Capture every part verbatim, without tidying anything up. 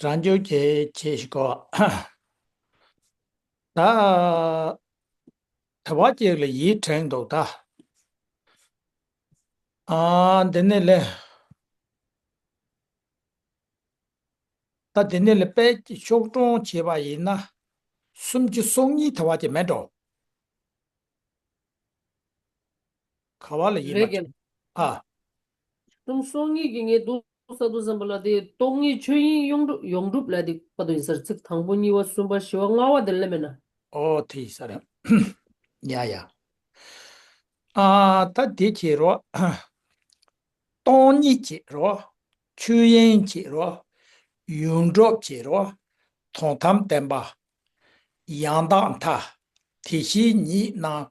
རང་རྒྱུད་ཀྱི་ཆེ་ཞིག་གོ། ད། དེ་བ་ཅིག་ལ་ཡིད་དྲན་འདུག་ད། ཨ། འདི་ནས་ལས། ད་འདི་ནས་ལས་དཔེ་ཤོག་གྲངས་བྱས་པ་ཡིན་ན། སུམ་ཅུ་སོ་གཉིས་དེ་བ་ཅིག་མེད་འགྲོ། ག་བ་ལ་ཡིན་རེད་པ། རྒན། ཨ། གསུམ་སོ་གཉིས་ཀྱི་ངས་འདུག་ས་འདུག་བསམ་པ་ལ་དེ་སྟོང་ཉིད་ཆོས་དབྱིངས་ཡོངས་གྲུབ་ཡོངས་གྲུབ་ལ་དེ་པ་དུ་ཡིན་ས་རེད། ཚིག་དང་པོ་གཉིས་པ་གསུམ་པ་བཞི་པ་ལྔ་པ་དེ་ལ་མེད་ན། ཨོ་དེ་ཡིན་ས་རེད། ཡ་ཡ། ཨ་ད་དེ་བྱེད་རོགས། སྟོང་ཉིད་བྱེད་རོགས། ཆོས་དབྱིངས་བྱེད་རོགས། ཡོངས་གྲུབ་བྱེད་རོགས། དོན་དམ་བདེན་པ། ཡང་དག་མཐའ། དེ་བཞིན་ཉིད་རྣམས་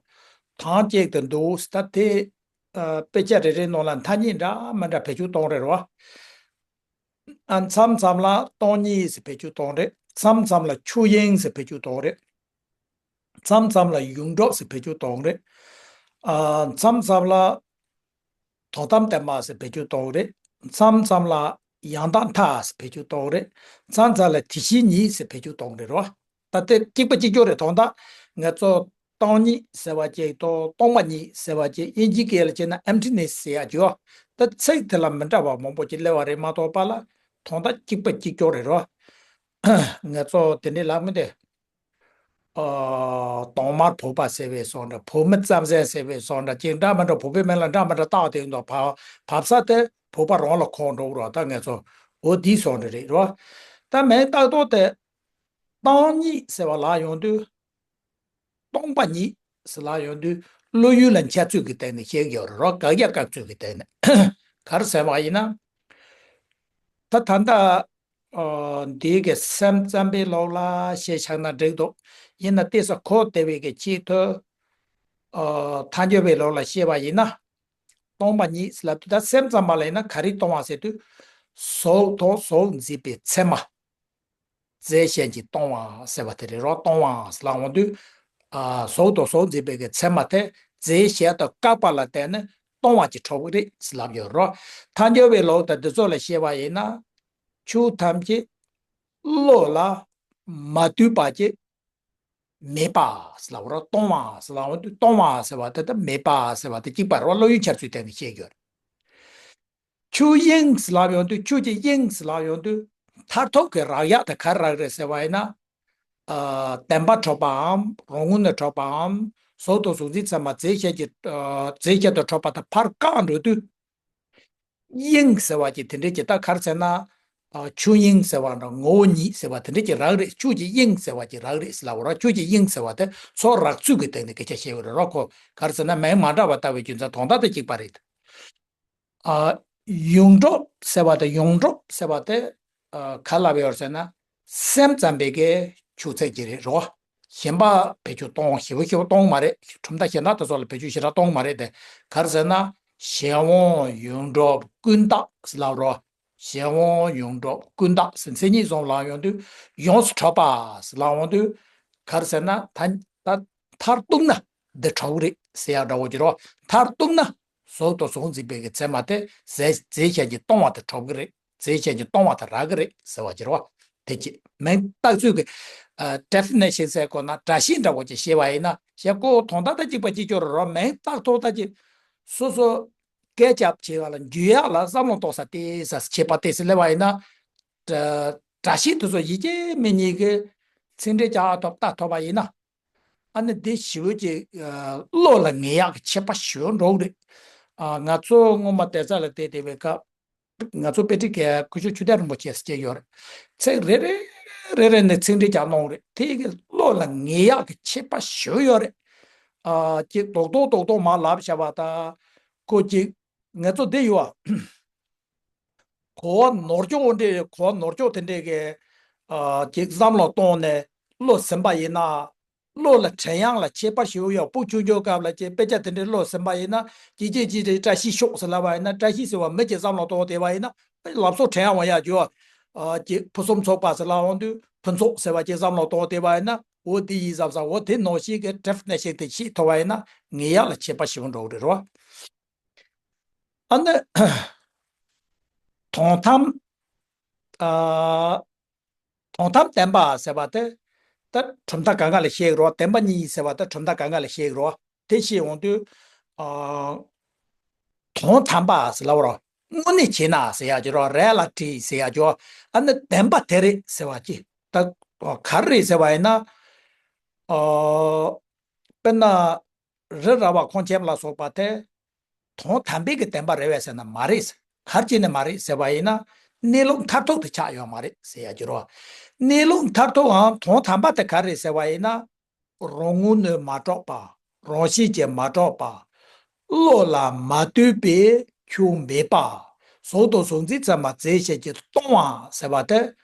དོན་གཅིག་ཏུ་འདུག་ད་དེ། ཨ། དཔེ་ཆ་རེ་རེའི་ནང་ལ་མཐའ་གཉིས་འདྲ་མི་འདྲ་བེད་སྤྱོད་གཏོང་རེད་རོ། ཨ། མཚམས་མཚམས་ལ་སྟོང་ཉིད་ཟེར་བེད་སྤྱོད་གཏོང་རེད། མཚམས་མཚམས་ལ་ཆོས་དབྱིངས་ཟེར་བེད་སྤྱོད་གཏོང་རེད། མཚམས་མཚམས་ལ་ཡོངས་གྲུབ་ཟེར་བེད་སྤྱོད་གཏོང་རེད། ཨ། མཚམས་མཚམས་ལ་དོན་དམ་བདེན་པ་ཟེར་བེད་སྤྱོད་གཏོང་རེད། མཚམས་མཚམས་ལ་ཡང་དག་མཐའ་ཟེར་བེད་སྤྱོད་གཏོང་རེད། མཚམས་མཚམས་ལ་དེ་བཞིན་ཉིད་ཟེར་བེད་སྤྱོད་གཏོང་རེད་རོ། ད་ལྟ་གཅིག་པ་གཅིག་རྐྱང་རེད། དོན་དག་ང་ཚོ་སྟོང་ཉིད་ཟེར་བ་ཅིག་དང་སྟོང་པ་ཉིད་ཟེར་བ་ཅིག་དབྱིན་ཇིའི་སྐད་ལ་བྱས་ན་emptiness ཟེར་ཡ་ཅིག་ཡོད། ད་ཚིག་དེ་ལ་མི་འདྲ་བ་མང་པོ་ཅིག་སླེབས་པ་རེད་མ་གཏོགས་པ་ལ་དོན་དག་གཅིག་པ་གཅིག་རྐྱང་རེད་རོ། ང་ཚོ་དེ་འདྲའི་ལབ་མི་འདུག་ཨ། གདོང་དམར་བོད་པ་ཟེར་བའི་བཟོ་འདྲ། བོད་མི་རྩམ་ཟན་ཟེར་བའི་བཟོ་འདྲ་ཅིག་འདྲ་མི་འདྲ། བོད་པའི་མིང་ལ་འདྲ་མི་འདྲ་བཏགས་བསྡད་འདུག་བ། བབས་ས་དེ་བོད་པ་རང་ལ་གོ་འགྲོ་གི་རོ། ད་ང་ཚོ་འོ་འདིའི་བཟོ་འདྲ་རེད་རོ། ད་མིང་བཏགས་ཐོག་དེ། སྟོང་ཉིད་ཟེར་བ་ལ་ཡོང་དུས། སྟོང་པ་ཉིད་ཟེར་ལ་ཡོང་དུས། བློ་ཡུལ་ལ་འཆར་ཚུལ་གྱི་སྟེང་ནས་བཤད་ཀྱི་ཡོད་རེད་རོ། དགག་བྱ་བཀག་ཚུལ་གྱི་སྟེང་ནས། ག་རེ་ཟེར་བ་ཡིན་ན། ད་ད་ལྟ། ཨ། འདི་གི་སེམས་ཙམ་པའི་ལུགས་ལ་བཤད་བཞག་ན་འགྲིག་འདུག་ཡིན་ན་ཏོག་ཙམ་གོ་བདེ་བའི་གི་ཆེད་དུ། ཨ། ཐལ་འགྱུར་བའི་ལུགས་ལ་བཤད་པ་ཡིན་ན། སྟོང་པ་ཉིད་ལབ་དུས་ད་སེམས་ཙམ་པ་ལ་ཡིན་ན་ག་རེ་སྟོང་པ་ཟེར་དུས། གཟུགས་དང་གཟུགས་འཛིན་པའི་མཚན་མ། རྫས་གཞན་གྱིས་སྟོང་པ་ཟེར་བ་དེ་རེད་རོ། སྟོང་པ་ཟེར་ལ་འོང་དུས། ཨ། གཟུགས་དང་གཟུགས་འཛིན་པའི་གི་མཚན་མ་དེ་རྫས་གཞན་དུ་བཀག་པ་ལ་བརྟེན་ནས་སྟོང་པ་ཅིག་གྲུབ་ཀྱི་རེད་ཟེར་ལབ་ཡོད་རོ། ཐལ་འགྱུར་བའི་ལུགས་དང་འདི་ཚོ་ལ་བཤད་པ་ཡིན་ན། ཆོས་ཐམས་ཅད་བློ་ལ་མ་ལྟོས་པ་ཅིག་མེད་པ་ཟེར་ལབ་རོ། སྟོང་པ་ཟེར་ལབ་འོང་དུས་སྟོང་པ་ཟེར་བ་དེ་དང་མེད་པ་ཟེར་བ་དེ་གཅིག་པ་རེད་བ། བློ་ཡུལ་འཆར་ཚུལ་སྟེང་ནས་བཤད་ཀྱི་ཡོད་རེད། ཆོས་དབྱིངས་ལབ་ཡོང་དུས། ཆོས་ཀྱི་དབྱིངས་ལབ་ཡོང་དུས། མཐར་ཐུག་གི་རག་ཡག་དེ་ག་རེ་རག་རེད་ཟེར་བ་ཡིན་ན། ཨ། བདེན་པར་གྲུབ་པའམ་རང་ངོས་ནས་གྲུབ་པའམ། གཟུགས་དང་གཟུགས་འཛིན་ཚད་མ་རྫས་གཞན་གྱི། ཨ། རྫས་གཞན་དུ་གྲུབ་པ་དང་ཕར་བཀག་འགྲོ་དུས། དབྱིངས་ཟེར་བ་ཅིག་དེ་འདྲའི་ཅིག་ད་ག་རེ་ཟེར་ན། ཨ། ཆོས་དབྱིངས་ཟེར་བ་འདྲ། ངོ་བོ་ཉིད་ཟེར་བ་དེ་འདྲའི་ཅིག་རག་རེད། ཆོས་ཀྱི་དབྱིངས་ཟེར་བ་ཅིག་རག་རེད་ཟེར་ལབ་པ་རེད། ཆོས་ཀྱི་དབྱིངས་ཟེར་བ་དེ་ཚོགས་རག་ཚུལ་གྱི་སྟེང་ནས་སྐད་ཆ་བཤད་ཡོད་རེད་རོ། ཁོ་ག་རེ་ཟེར་ན་མིང་མ་འདྲ་བ་ལྟ་བུའི་རྒྱུ་མཚན་དོན་དག་དེ་གཅིག་པ་རེད། ཨ། ཡོངས་གྲུབ་ཟེར་བ་དེ། ཡོངས་གྲུབ་ཟེར་བ་དེ། ཨ། ག་ལབ་ཡོད་ཟེར་ན། སེམས་ཙམ་པའི་གི་ཆོས་ཚད་ཅིག་རེད་རོ། གཞན་པ་བེད་སྤྱོད་གཏོང་། ཞེ་པོ་ཞེ་པོ་གཏོང་མ་རེད། གྲུབ་མཐའ་གཞན་དག་དེ་ཚོ་ལ་བེད་སྤྱོད་ཞེ་དྲག་གཏོང་མ་རེད་དེ། ག་རེ་ཟེར་ན། གཞན་དབང་ཡོངས་གྲུབ་ཀུན་བརྟགས་ཟེར་ལབ་རོ། གཞན་དབང་ཡོངས་གྲུབ་ཀུན་བརྟགས་ཟེར། མཚན་ཉིད་བཟུང་ལབ་ཡོང་དུས། ཡོངས་སུ་གྲུབ་པ་ཟེར་ལབ་ཡོང་དུས། ག་རེ་ཟེར་ན། ད་ད་མཐར་གཏུགས་ན་འདི་གྲུབ་རེད་ཟེར་ཡག་འདྲ་བོ་ཅིག་རོ། མཐར་གཏུགས་ན་གཟུགས་དང་གཟུགས་འཛིན་པའི་གི་མཚན་མ་དེ་རྫས་རྫས་གཞན་གྱིས་སྟོང་པ་དེ་གྲུབ་ཀྱི་རེད། རྫས་གཞན་གྱིས་སྟོང་པ་དེ་རག་གི་རེད་ཟེར་བ་ཅིག་རོ། དེ་ཅིག་མིང་བཏགས་ཚུལ་གྱི། ཨ། definition ཟེར་དགོས་ན་འགྲེལ་བཤད་འདྲ་བོ་ཅིག་བཤད་པ་ཡིན་ན། བཤད་སྒོ་དོན་དག་ད་གཅིག་པ་གཅིག་རྐྱང་རེད་རོ། མིང་བཏགས་ཐོག་ད་ཅིག་སོ་སོ་སྐད་ཆ་བྱེད་པ་ལ་འཇུག་ཡག་ལ་བསམ་བློ་གཏོང་ས་དེ་ས་ཁྱད་པར་དེ་སུ་སླེབས་པ་ཡིན་ན། འགྲེལ་བཤད་དེ་ཚོ་ཡི་གེ་མི་གཉིས་ཀྱི་ཚིག་འགྲེལ་རྒྱག་ཐུབ་ལྟ་ཐུབ་པ་ཡིན་ན། ཨ་ནི་འདི་ཞེ་པོ་ཅིག་ཨ། བློ་ལ་ངེས་ཡག་གི་ཁྱད་པར་ཞེ་པོ་འགྲོ་གི་རེད། ཨ། ང་ཚོ་སྔོན་མ་བསྡད་ས་ལ་བསྡད་བསྡད་པའི་སྐབས། ང་ཚོ་དཔེ་ཁྲིད་མཁན་སྐུ་ཞབས་ཆོས་དར་རིན་པོ་ཆེ་ཟེར་མཁན་ཡོད་རེད། ཚིག་རེ་རེ་རེ་རེ་ནས་ཚིག་འགྲེལ་རྒྱག་གནང་རེད། དེ་གི་བློ་ལ་ངེས་ཡག་གི་ཁྱད་པར་ཞེ་པོ་ཡོད་རེད། ཨ། ཅིག་རྡོག་རྡོག་རྡོག་རྡོག་མར་ལབ་བཞག་པ་དང་། ཁོ་ཅིག་ང་ཚོ་འདི་ཡོད་ཨ། གོ་བ་ནོར་འཁྱོག་འདྲ། གོ་བ་ནོར་འཁྱོག་དེ་འདྲས་ཀྱི། ཨ། ཅིག་བསམ་བློ་གཏོང་ནས་བློ་ཟིན་པ་ཡིན་ན། བློ་ལ་དྲན་ཡག་ལ་ཁྱད་པར་ཞེ་པོ་ཡོད། ཕྲུ་གུ་ཆུང་ཆུང་སྐབས་ལ་ཅིག་དཔེ་ཆ་དེ་འདྲའི་བློ་ཟིན་པ་ཡིན་ན། ཅིག་ཅིག་ཅིག་ཅིག་བཀྲ་ཤིས་ཤོག་ཟེར་ལབ་པ་ཡིན་ན། བཀྲ་ཤིས་ཟེར་བ་མི་ཅིག་བསམ་བློ་གཏོང་བསྡད་པ་ཡིན་ན། ལབ་སོ་དྲན་ཡག་ཡོད་ཨ། ཅིག་ཕུན་སུམ་ཚོགས་པ་ཟེར་ལབ་འོང་དུས་ཕུན་ཚོགས་ཟེར་བ་ཅིག་བསམ་བློ་གཏོང་བསྡད་པ་ཡིན་ན། འོ་དེ་ཡིན་བསམ་བསམ། འོ་དེ་ནང་བཞིན་གྱི་definition་དེ་ཤེས་ཐུབ་པ་ཡིན་ན། ངེས་ཡག་ལ་ཁྱད་པར་ཞེ་པོ་འགྲོ་གི་རེད་རོ། ཨ་ནི། དོན་དམ། ཨ། དོན་དམ་བདེན་པ་ཟེར་བ་དེ་ད་གྲུབ་མཐའ་གང་ག་ལ་བཤད་ཀྱི་རེད་བ། བདེན་པ་གཉིས་ཟེར་བ་དེ་གྲུབ་མཐའ་གང་ག་ལ་བཤད་ཀྱི་རེད་བ། དེ་བཤད་ཡོང་དུས། ཨ། དོན་དམ་པ་ཟེར་ལབ་རོགས། དངོས་གནས་བྱས་ན་ཟེར་ཡག་ཅིག་རོགས། རེ་ལ་ཊི་ཟེར་ཡག་ཅིག་ཨ་ནི་བདེན་པ་དེ་རེད་ཟེར་བ་ཅིག་ད་ག་རེ་རེད་ཟེར་བ་ཡིན་ན། ཨ། དཔེར་ན། རི་ར་བ་ཁོང་ཆེན་ལ་སོགས་པ་དེ། དོན་དམ་པའི་གི་བདེན་པ་རེད་བས་ཟེར་ན་མ་རེད། ག་རེ་བྱས་ནས་མ་རེད་ཟེར་བ་ཡིན་ན། གནས་ལུགས་མཐར་ཐུག་ཏུ་ཆགས་ཡོད་མ་རེད་ཟེར་ཡག་ཅིག་རོགས། གནས་ལུགས་མཐར་ཐུག་འམ་དོན་དམ་པ་དེ་ག་རེ་རེད་ཟེར་བ་ཡིན་ན། རང་ངོ་ནས་མ་གྲུབ་པ། རང་བཞིན་གྱིས་མ་གྲུབ་པ། བློ་ལ་མ་ལྟོས་པའི་ཆོས་མེད་པ། གཟུགས་དང་གཟུགས་འཛིན་ཚད་མ་རྫས་གཞན་གྱིས་སྟོང་བ་ཟེར་བ་དེ་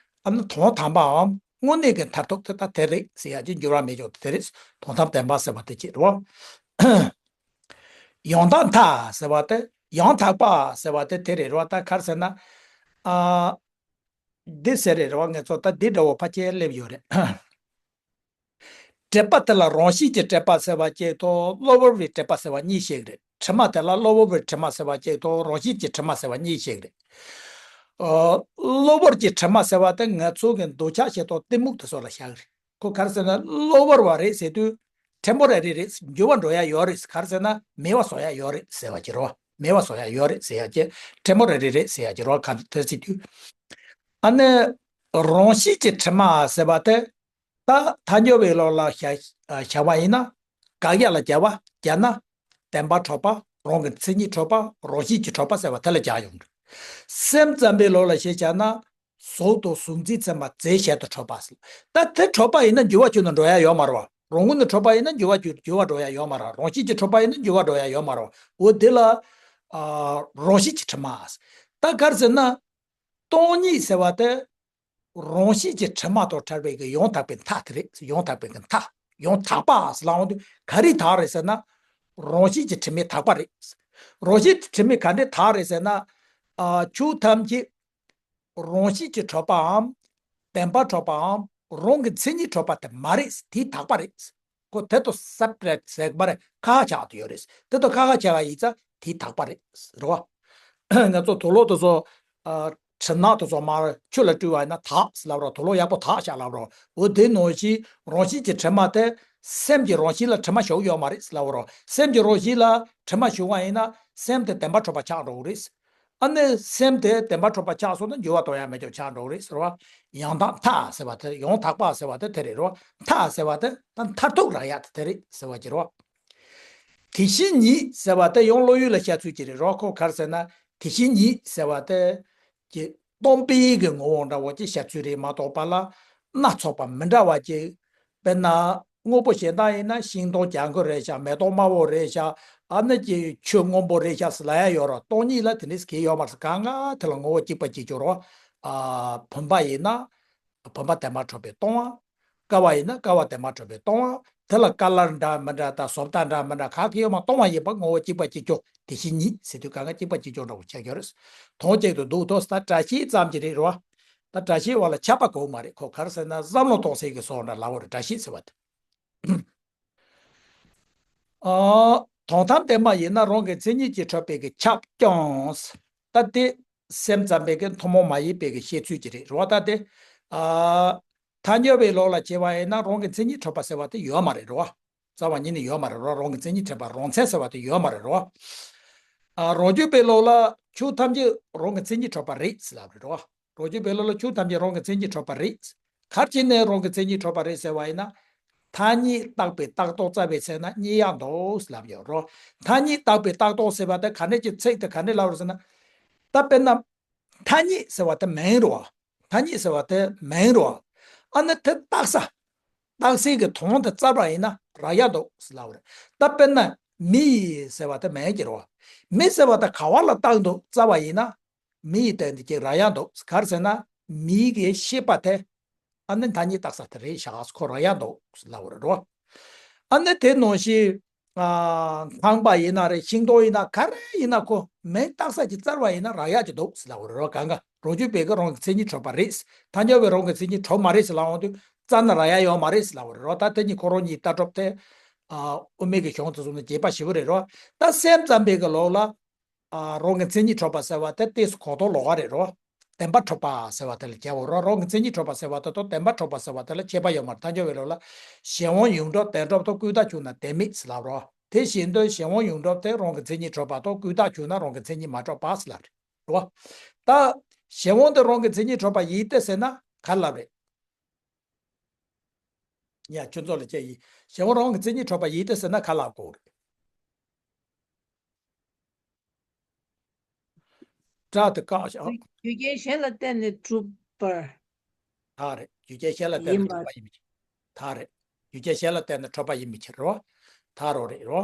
ཨ་ནི་དོན་དམ་པའམ་དངོས་གནས་ཀྱི་མཐར་ཐུག་དེ་ད་དེ་རེད་ཟེར་ཡག་ཅིག་འགྱུར་བ་མེད་ཀྱང་དེ་རེད། དོན་དམ་བདེན་པ་ཟེར་བ་དེ་ཅིག་རེད་བ། ཡང་དག་མཐའ་ཟེར་བ་དེ་ཡང་དག་པ་ཟེར་བ་དེ་དེ་རེད་རེད་བ། ད་ག་རེ་ཟེར་ན། ཨ། འདི་ཟེར་རེད་རེད་བ། ངས་ཚོ་ད་འདི་འདྲ་བོ་ཕལ་ཆེར་སླེབས་ཡོད་རེད། གྲུབ་པ་དེ་ལ་རང་བཞིན་གྱིས་གྲུབ་པ་ཟེར་བ་གཅིག་དང་གློ་བུར་བའི་གྲུབ་པ་ཟེར་བ་གཉིས་ཤིག་རེད། དྲི་མ་དེ་ལ་གློ་བུར་བའི་དྲི་མ་ཟེར་བ་གཅིག་དང་རང་བཞིན་གྱི་དྲི་མ་ཟེར་བ་གཉིས་ཤིག་རེད། ཨ། གློ་བུར་གྱི་དྲི་མ་ཟེར་བ་དེ་ང་ཚོ་གི་འདོད་ཆགས་ཞེ་སྡང་གཏི་མུག་དེ་ཚོ་ལ་བཞག་རེད། ཁོ་ག་རེ་ཟེར་ན་གློ་བུར་བ་རེད་ཟེར་དུས་ཕྲན་བུ་རེ་རེ་རེད། འགྱུར་བ་འགྲོ་ཡ་ཡོད་རེད། ག་རེ་ཟེར་ན་མེད་པ་བཟོ་ཡ་ཡོད་རེད་ཟེར་བ་ཅིག་རེད་བ། མེད་པ་བཟོ་ཡ་ཡོད་རེད་ཟེར་ཡ་ཅིག་ཕྲན་བུ་རེ་རེ་རེད་ཟེར་ཡ་ཅིག་རེད་བ། ག་དེ་ཟེར་དུས། ཨ་ནི་རང་བཞིན་གྱི་དྲི་མ་ཟེར་བ་དེ། ད་ཐལ་འགྱུར་བའི་ལུགས་ལ་བཞག་བཞག་པ་ཡིན་ན། དགག་ཡག་ལ་སྦྱར་བ་སྦྱར་ན། བདེན་པར་གྲུབ་པ། རང་གི་མཚན་ཉིད་གྲུབ་པ། རང་བཞིན་གྱིས་གྲུབ་པ་ཟེར་བ་དེ་ལ་སྦྱར་ཡོང་གི། སེམས་ཙམ་པའི་ལུགས་ལ་བཤད་བྱས་ན། གཟུགས་དང་གཟུགས་འཛིན་ཚད་མ་རྫས་གཞན་དུ་གྲུབ་པ་ཟེར། ད་དེ་གྲུབ་པ་ཡིན་ན་འགྱུར་བ་ཅིག་ནང་འགྲོ་ཡ་ཡོད་མ་རེད་བ། རང་ངོས་ནས་གྲུབ་པ་ཡིན་ན་འགྱུར་བ་ཅིག་འགྱུར་བ་འགྲོ་ཡ་ཡོད་མ་རེད། རང་བཞིན་གྱིས་གྲུབ་པ་ཡིན་ན་འགྱུར་བ་འགྲོ་ཡ་ཡོད་མ་རེད་བ། འོ་དེ་ལ། ཨ། རང་བཞིན་གྱི་དྲི་མ་ཟེར། ད་ག་རེ་ཟེར་ན། སྟོང་ཉིད་ཟེར་བ་དེ། རང་བཞིན་གྱི་དྲི་མ་དང་བྲལ་བའི་གི་ཡང་དག་པའི་མཐའ་དེ་རེད། ཡང་དག་པའི་གི་མཐའ། ཡང་དག་པ་ཟེར་ལབ་ཡོང་དུས་ག་རེ་དག་རེད་ཟེར་ན། རང་བཞིན་གྱི་དྲི་མས་དག་པ་རེད། རང་བཞིན་གྱི་དྲི་མས་ག་འདྲས་དག་རེད་ཟེར་ན། ཨ། ཆོས་ཐམས་ཅད་རང་བཞིན་གྱིས་གྲུབ་པའམ། བདེན་པར་གྲུབ་པའམ། རང་གི་མཚན་ཉིད་གྲུབ་པ་དེ་མ་རེད། དེ་དག་པ་རེད། ཁོ་དེ་དང་སེ་པ་རེ་ཊི་ཟེར་གྱི་མ་རེད། ཁ་ཁ་ཆགས་ཏེ་ཡོད་རེད། དེ་དང་ཁ་ཁ་ཆགས་པ་ཡིན་ཙང་དེ་དག་པ་རེད། རེད་བ། ང་ཚོ་དུག་ལོག་དེ་ཚོ། ཨ། གྲིབ་ནག་དེ་ཚོ་མར་ཆུ་ལ་བཀྲུས་པ་ཡིན་ན་དག་ཟེར་ལབ་རོགས། དུག་ལོག་ཡག་པོ་དག་ཤག་ལབ་རོགས། འོ་དེ་ནང་བཞིན་རང་བཞིན་གྱི་དྲི་མ་དེ་སེམས་ཀྱི་རང་བཞིན་ལ་དྲི་མ་ཞུགས་ཡོད་མ་རེད་ཟེར་ལབ་རོགས། སེམས་ཀྱི་རང་བཞིན་ལ་དྲི་མ་ཞུགས་པ་ཡིན་ན་སེམས་དེ་བདེན་པར་གྲུབ་པ་ཆགས་འགྲོ་གི་རེད། ཨ་ནི་སེམས་དེ་བདེན་པར་གྲུབ་པ་ཆགས་སོང་ན་འགྱུར་བ་གཏོང་ཡ་མེད་ཀྱང་ཆགས་འགྲོ་གི་རེད་ཟེར་བ། ཡང་དག་མཐའ་ཟེར་བ་དེ། ཡང་དག་པ་ཟེར་བ་དེ་དེ་རེད་རོ། མཐའ་ཟེར་བ་དེ་ད་མཐར་ཐུག་རག་ཡ་དེ་དེ་རེད་ཟེར་བ་ཅིག་རོ། དེ་བཞིན་ཉིད་ཟེར་བ་དེ་ཡང་བློ་ཡུལ་ལ་བཤད་ཚུལ་ཅིག་རེད་རོ། ཁོ་ག་རེ་ཟེར་ན་དེ་བཞིན་ཉིད་ཟེར་བ་དེ་ཀྱི་སྟོང་པའི་གི་ངོ་བོ་འདྲ་བོ་ཅིག་བཤད་ཚུལ་རེད་མ་གཏོགས་པ་ལ་སྣ་ཚོགས་པ་མི་འདྲ་བ་ཅིག་དཔེར་ན། དངོས་པོ་གཞན་དག་ཡིན་ན་ཤིང་སྡོང་ལྗང་ཁུ་རེད་ཤག་མེ་ཏོག་དམར་པོ་རེད་ཤག་ཨ་ནི་ཀྱི་ཆུ་སྔོན་པོ་རེད་ཤག་ཟེར་ལབ་ཡ་ཡོད་རེད། སྟོང་ཉིད་ལ་དེ་འདྲ་ཟེར་གྱི་ཡོད་མ་རེད། གང་ག་དེ་ལ་ངོ་བོ་གཅིག་པ་གཅིག་གྱུར་རོ། ཨ། བུམ་པ་ཡིན་ན་བུམ་པ་བདེན་པར་གྲུབ་པས་སྟོང་བ། ཀ་བ་ཡིན་ན་ཀ་བ་བདེན་པར་གྲུབ་པས་སྟོང་བ། དེ་ལ་ཀ་ལར་འདྲ་མི་འདྲ་དང་བཟོ་ལྟ་འདྲ་མི་འདྲ་ག་གེ་ཡོད་མ། སྟོང་བ་ཡིན་པ་ངོ་བོ་གཅིག་པ་གཅིག་གྱུར། དེ་བཞིན་ཉིད་ཟེར་དུས་གང་ག་གཅིག་པ་གཅིག་གྱུར་འདྲ་བོ་ཆགས་ཀྱི་རེད། དོན་གཅིག་ཏུ་འདུག་དོ། ད་སྒྲ་བཤད་ཙམ་གྱི་རེད་རོ། ད་སྒྲ་བཤད་པ་ལ་ཁྱབ་པ་དགོས་མ་རེད། ཁོ་ག་རེ་ཟེར་ན་བསམ་བློ་གཏོང་སའི་གི་བཟོ་འདྲ་ལབ་པ་རེད། སྒྲ་བཤད་ཟེར་བ་དེ། ཨ། དོན་དམ་བདེན་པ་ཡིན་ན་རང་གི་མཚན་ཉིད་ཀྱིས་གྲུབ་པའི་གི་ཁྱབ་ཀྱང་། ད་དེ་སེམས་ཙམ་པའི་གི་ཐུན་མོང་མ་ཡིན་པའི་གི་བཤད་ཚུལ་ཅིག་རེད་རོ། ད་དེ། ཨ། ཐལ་འགྱུར་བའི་ལུགས་ལ་བྱས་པ་ཡིན་ན་རང་གི་མཚན་ཉིད་གྲུབ་པ་ཟེར་བ་དེ་ཡོད་མ་རེད་རོ། རྩ་བ་ཉིད་ནས་ཡོད་མ་རེད་རོ། རང་གི་མཚན་ཉིད་གྲུབ་པ་རང་མཚན་ཟེར་བ་དེ་ཡོད་མ་རེད་རོ། ཨ། རང་རྒྱུད་པའི་ལུགས་ལ་ཆོས་ཐམས་ཅད་རང་གི་མཚན་ཉིད་གྲུབ་པ་རེད་ཟེར་ལབ་རེད་རོ། རང་རྒྱུད་པའི་ལུགས་ལ་ཆོས་ཐམས་ཅད་རང་གི་མཚན་ཉིད་གྲུབ་པ་རེད། ག་རེ་བྱས་ནས་རང་གི་མཚན་ཉིད་གྲུབ་པ་རེད་ཟེར་བ་ཡིན་ན། ཐ་སྙད་བཏགས་པའི་རྟགས་ལྡོག་རྩ་བའི་ཚེ་ན་རྙེད་ཡག་འདུག་ཟེར་ལབ་ཡོད་རོ། ཐ་སྙད་བཏགས་པའི་རྟགས་ལྡོག་ཟེར་བ་དེ་ག་འདྲ་ཅིག་ཚིག་དེ་ག་འདྲ་ལབ་རེད་ཟེར་ན། ད་དཔེར་ན། ཐ་སྙད་ཟེར་བ་དེ་མིང་རེད་བ། ཐ་སྙད་ཟེར་བ་དེ་མིང་རེད་བ། ཨ་ནི་དེ་བཏགས་ས། བཏགས་སའི་གི་དོན་དེ་བཙལ་བ་ཡིན་ན་རག་ཡག་འདུག་ཟེར་ལབ་པ་རེད། ད་དཔེར་ན་མི་ཡི་ཟེར་བ་དེ་མིང་གི་རེད་བ། མི་ཟེར་བ་དེ་ག་བ་ལ་བཏགས་འདུག་བཙལ་བ་ཡིན་ན། མི་ཡི་སྟེང་དུ་ཅིག་རག་ཡག་འདུག་ག་རེ་ཟེར་ན། མིའི་གི་ཤེས་པ་དེ། ཨ་ནི་ཐ་སྙད་བཏགས་ས་དེ་རེད་ཤག་ཁོ་རག་ཡག་འདུག་ལབ་པ་རེད་རོ། ཨ་ནི་དེ་ནང་བཞིན། ཨ། ཁང་པ་ཡིན་ན་རེད། ཤིང་སྡོང་ཡིན་ན་ག་རེ་ཡིན་ན་ཁོ་མིང་བཏགས་ས་ཅིག་བཙལ་བ་ཡིན་ན་རག་ཡག་ཅིག་འདུག་ལབ་པ་རེད་རོ། གང་ག་རང་རྒྱུད་པའི་གི་རང་གི་མཚན་ཉིད་གྲུབ་པ་རེད། ཐལ་འགྱུར་བའི་རང་གི་མཚན་ཉིད་གྲུབ་མ་རེད་ཟེར་ལབ་ཡོང་དུས་བཙལ་ན་རག་ཡག་ཡོད་མ་རེད་ཟེར་ལབ་པ་རེད་རོ། ད་དེ་གཉིས་ཁོ་རང་གཉིས་ལྟ་གྲུབ་དེ། ཨ། དབུ་མའི་གི་གཞུང་དུ་སོང་ན་རྒྱས་པ་ཞེ་པོ་རེད་རོ། ད་སེམས་ཙམ་པའི་གི་ལུགས་ལ། ཨ། རང་གི་མཚན་ཉིད་གྲུབ་པ་ཟེར་བ་དེ་ཏོག་ཙམ་གོ་རྟོགས་ལོགས་ཀ་རེད་རོ། བདེན་པ་འཁྲུལ་པ་ཟེར་བ་དེ་ལ་བྱའོ་རོ། རང་གི་མཚན་ཉིད་འཁྲུལ་པ་ཟེར་བ་དེ་དང་བདེན་པ་འཁྲུལ་པ་ཟེར་བ་དེ་ལ་ཁྱད་པར་ཡོད་མ་རེད། ཐལ་འགྱུར་བའི་ལུགས་ལ། གཞན་དབང་ཡོངས་གྲུབ་བདེན་གྲུབ་ཏུ་ཀུན་བརྟགས་བྱུང་ན་བདེན་མེད་ཟེར་ལབ་རོ། དེ་བཞིན་དུ་གཞན་དབང་ཡོངས་གྲུབ་དེ་རང་གི་མཚན་ཉིད་འཁྲུལ་པ་དང་ཀུན་བརྟགས་བྱུང་ན་རང་གི་མཚན་ཉིད་མ་འཁྲུལ་པ་ཟེར་ལབ་རེད་རོ། ད་གཞན་དབང་དེ་རང་གི་མཚན་ཉིད་འཁྲུལ་པ་ཡིན་ཏེ་ཟེར་ན་ག་རེ་ལབ་རེད། ཡ་ཁྱོད་ཚོ་ལ་བཅར་ཡིན། གཞན་དབང་རང་གི་མཚན་ཉིད་འཁྲུལ་པ་ཡིན་ཏེ་ཟེར་ན་ག་རེ་ལབ་དགོས་རེད། སྒྲ་དེ་བཀག་བཞག་རྒྱུ་རྐྱེན་གཞན་ལ་བརྟེན་ནས་གྲུབ་པར། ད་རེད། རྒྱུ་རྐྱེན་གཞན་ལ་བརྟེན་ཡིན་ནས་པ། གྲུབ་པ་ཡིན་མི་ཆེ། ད་རེད། རྒྱུ་རྐྱེན་གཞན་ལ་བརྟེན་ནས་གྲུབ་པ་ཡིན་མི་ཆེ་རོ། ད་རོ་རེད་རོ།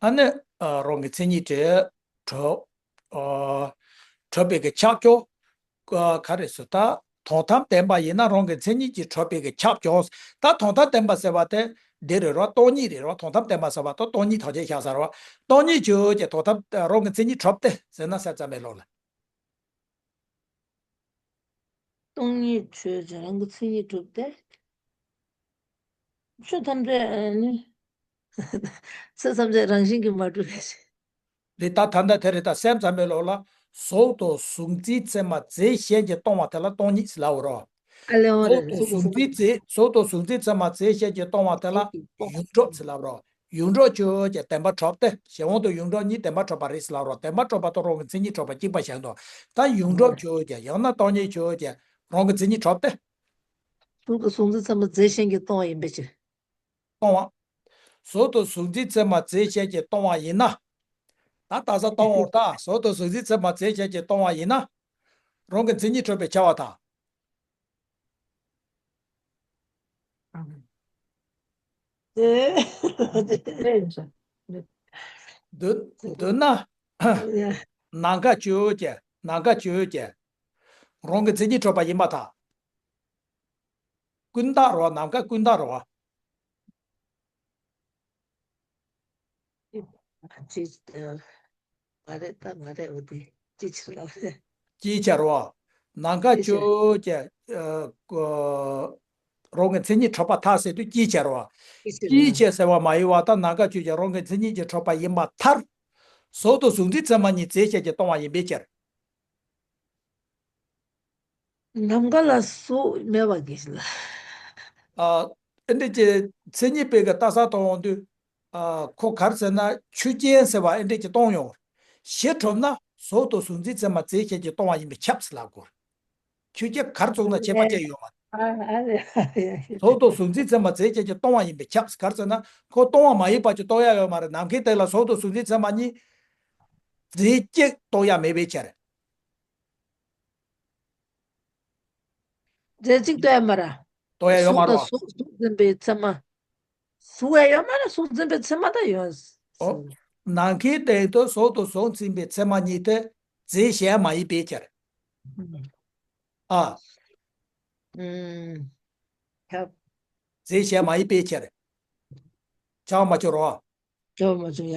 ཨ་ནི་ཨ་རང་གི་མཚན་ཉིད་དེ་གྲུབ། ཨ་གྲུབ་པའི་གི་ཁྱབ་འཇུག་ཨ་ག་རེ་ཟེར། ད་དོན་དམ་བདེན་པ་ཡིན་ན་རང་གི་མཚན་ཉིད་ཀྱིས་གྲུབ་པའི་གི་ཁྱབ་འཇུག་ད་དོན་དམ་བདེན་པ་ཟེར་བ་དེ་འདི་རེད་རོ། སྟོང་ཉིད་རེད་རོ། དོན་དམ་བདེན་པ་ཟེར་བ་དང་སྟོང་ཉིད་ཐམས་ཅད་བཞག་ས་རོ། སྟོང་ཉིད་ཆོས་ཅན། དོན་དམ་རང་གི་མཚན་ཉིད་གྲུབ་སྟེ་ཟེར་ན་སེམས་ཙམ་པའི་ལུགས་ལ། སྟོང་ཉིད་ཆོས་ཅན། རང་གི་མཚན་ཉིད་གྲུབ་སྟེ། ཆོས་ཐམས་ཅད་ཨ་ནི། ཆོས་ཐམས་ཅད་རང་བཞིན་གྱིས་མ་གྲུབ་པའི་ཕྱིར། རེད། ད་ད་ལྟ་དེ་རེད། ད་སེམས་ཙམ་པའི་ལུགས་ལ་གཟུགས་དང་གཟུགས་འཛིན་ཚད་མ་རྫས་གཞན་གྱིས་སྟོང་བ་དེ་ལ་སྟོང་ཉིད་ཟེར་ལབ་པ་རོ། ཨ་ལེ་འོ་རེད། གཟུགས་དང་གཟུགས་འཛིན་ཚད། གཟུགས་དང་གཟུགས་འཛིན་ཚད་མ་རྫས་གཞན་གྱིས་སྟོང་བ་དེ་ལ་ཡོངས་གྲུབ་ཟེར་ལབ་པ་རོ། ཡོངས་གྲུབ་ཆོས་ཅན། བདེན་པ་གྲུབ་སྟེ། གཞན་དབང་དང་ཡོངས་གྲུབ་གཉིས་བདེན་པ་གྲུབ་པ་རེད་ཟེར་ལབ་པ་རོ། བདེན་པ་གྲུབ་པ་དང་རང་གི་མཚན་ཉིད་གྲུབ་པ་གཅིག་པ་བཞག་འདུག་ད་ཡོངས་གྲུབ་ཆོས་ཅན། ཡང་ན་སྟོང་ཉིད་ཆོས་ཅན། རང་གི་མཚན་ཉིད་གྲུབ་སྟེ། གཟུགས་དང་གཟུགས་འཛིན་ཚད་མ་རྫས་གཞན་གྱིས་སྟོང་བ་ཡིན་པའི་ཕྱིར། སྟོང་བ། གཟུགས་དང་གཟུགས་འཛིན་ཚད་མ་རྫས་གཞན་གྱིས་སྟོང་བ་ཡིན་ན། ད་ལྟ་ས་སྟོང་བར་ཐལ། གཟུགས་དང་གཟུགས་འཛིན་ཚད་མ་རྫས་གཞན་གྱིས་སྟོང་བ་ཡིན་ན། རང་གི་མཚན་ཉིད་གྲུབ་པས་ཁྱབ་པར་ཐལ། མདོར་མདོར་ན། ནམ་མཁའ་ཆོས་ཅན། ནམ་མཁའ་ཆོས་ཅན། རང་གི་མཚན་ཉིད་གྲུབ་པ་ཡིན་པར་ཐལ། ཀུན་བརྟགས་རེད་པ། ནམ་མཁའ་ཀུན་བརྟགས་རེད་པ། ཅི། ཨ། མ་རེད། ད་མ་རེད། འོ་དེ་ཅི་ཕྱིར་ལབ་རེད། ཅིའི་ཕྱིར་རེད་པ། ནམ་མཁའ་ཅིའི་ཕྱིར། ཆོས་ཅན། ཨ། ཀ། རང་གི་མཚན་ཉིད་གྲུབ་པར་ཐལ་ཟེར་དུས་ཅིའི་ཕྱིར་རེད་པ། ཅིའི་ཕྱིར། ཅིའི་ཕྱིར་ཟེར་བ་མ་ཡིན་པར་ཐལ། ནམ་མཁའ་ཆོས་ཅན། རང་གི་མཚན་ཉིད་ཀྱིས་གྲུབ་པ་ཡིན་པར་ཐལ། གཟུགས་དང་གཟུགས་འཛིན་ཚད་མ་གཉིས་རྫས་གཞན་གྱིས་སྟོང་བ་ཡིན་པའི་ཕྱིར། ནམ་མཁའ་ལ་གཟུགས་མེད་པ་གི་ལ། ཨ། ཨེ་འདྲ་ཅིག་མཚན་ཉིད་པའི་གི་ལྟ་ས་གཏོང་ཡོང་དུས། ཨ། ཁོ་ག་རེ་ཟེར་ན་ཆོས་ཅན་ཟེར་བ་ཨེ་འདྲ་ཅིག་གཏོང་ཡོང་། གཞི་གྲུབ་ན་གཟུགས་དང་གཟུགས་འཛིན་ཚད་མ་རྫས་གཞན་གྱིས་སྟོང་བ་ཡིན་པས་ཁྱབ་ཟེར་ལབ་དགོས། ཆོས་ཅན་ག་རེ་བཙུགས་ན་ཁྱད་པར་ཅི་ཡོད་མ་རེད། ཨ། ཨ་ལེ། གཟུགས་དང་གཟུགས་འཛིན་ཚད་མ་རྫས་གཞན་གྱིས་སྟོང་བ་ཡིན་པས་ཁྱབ་ཟེར། ག་རེ་ཟེར་ན་ཁོ་སྟོང་བ་མ་ཡིན་པ་ཅིག་རྟོགས་ཡ་ཡོད་མ་རེད། ནམ་མཁའི་སྟེང་ལ་གཟུགས་དང་གཟུགས་འཛིན་ཚད་མ་གཉིས་རྫས་གཅིག་རྟོགས་ཡ་མེད་པའི་ཕྱིར། རྫས་གཅིག་རྟོགས་ཡ་མ་རེད། རྟོགས་ཡ་ཡོད་མ་རེད། གཟུགས་དང་གཟུགས་གཟུགས་འཛིན་པའི་ཚད་མ། གཟུགས་ཡ་ཡོད་མ་རེད། གཟུགས་འཛིན་པའི་ཚད་མ་ད་ཡོད། ཨོ། ནམ་མཁའི་སྟེང་དུ་གཟུགས་དང་གཟུགས་འཛིན་པའི་ཚད་མ་གཉིས་དེ་རྫས་གཞན་མ་ཡིན་པའི་ཕྱིར། ཨ། ཨུམ། ཁྱབ། རྫས་གཞན་མ་ཡིན་པའི་ཕྱིར། ཆགས་མ་ཆོག་རོ། ཆགས་མ་ཆོག་ཡ།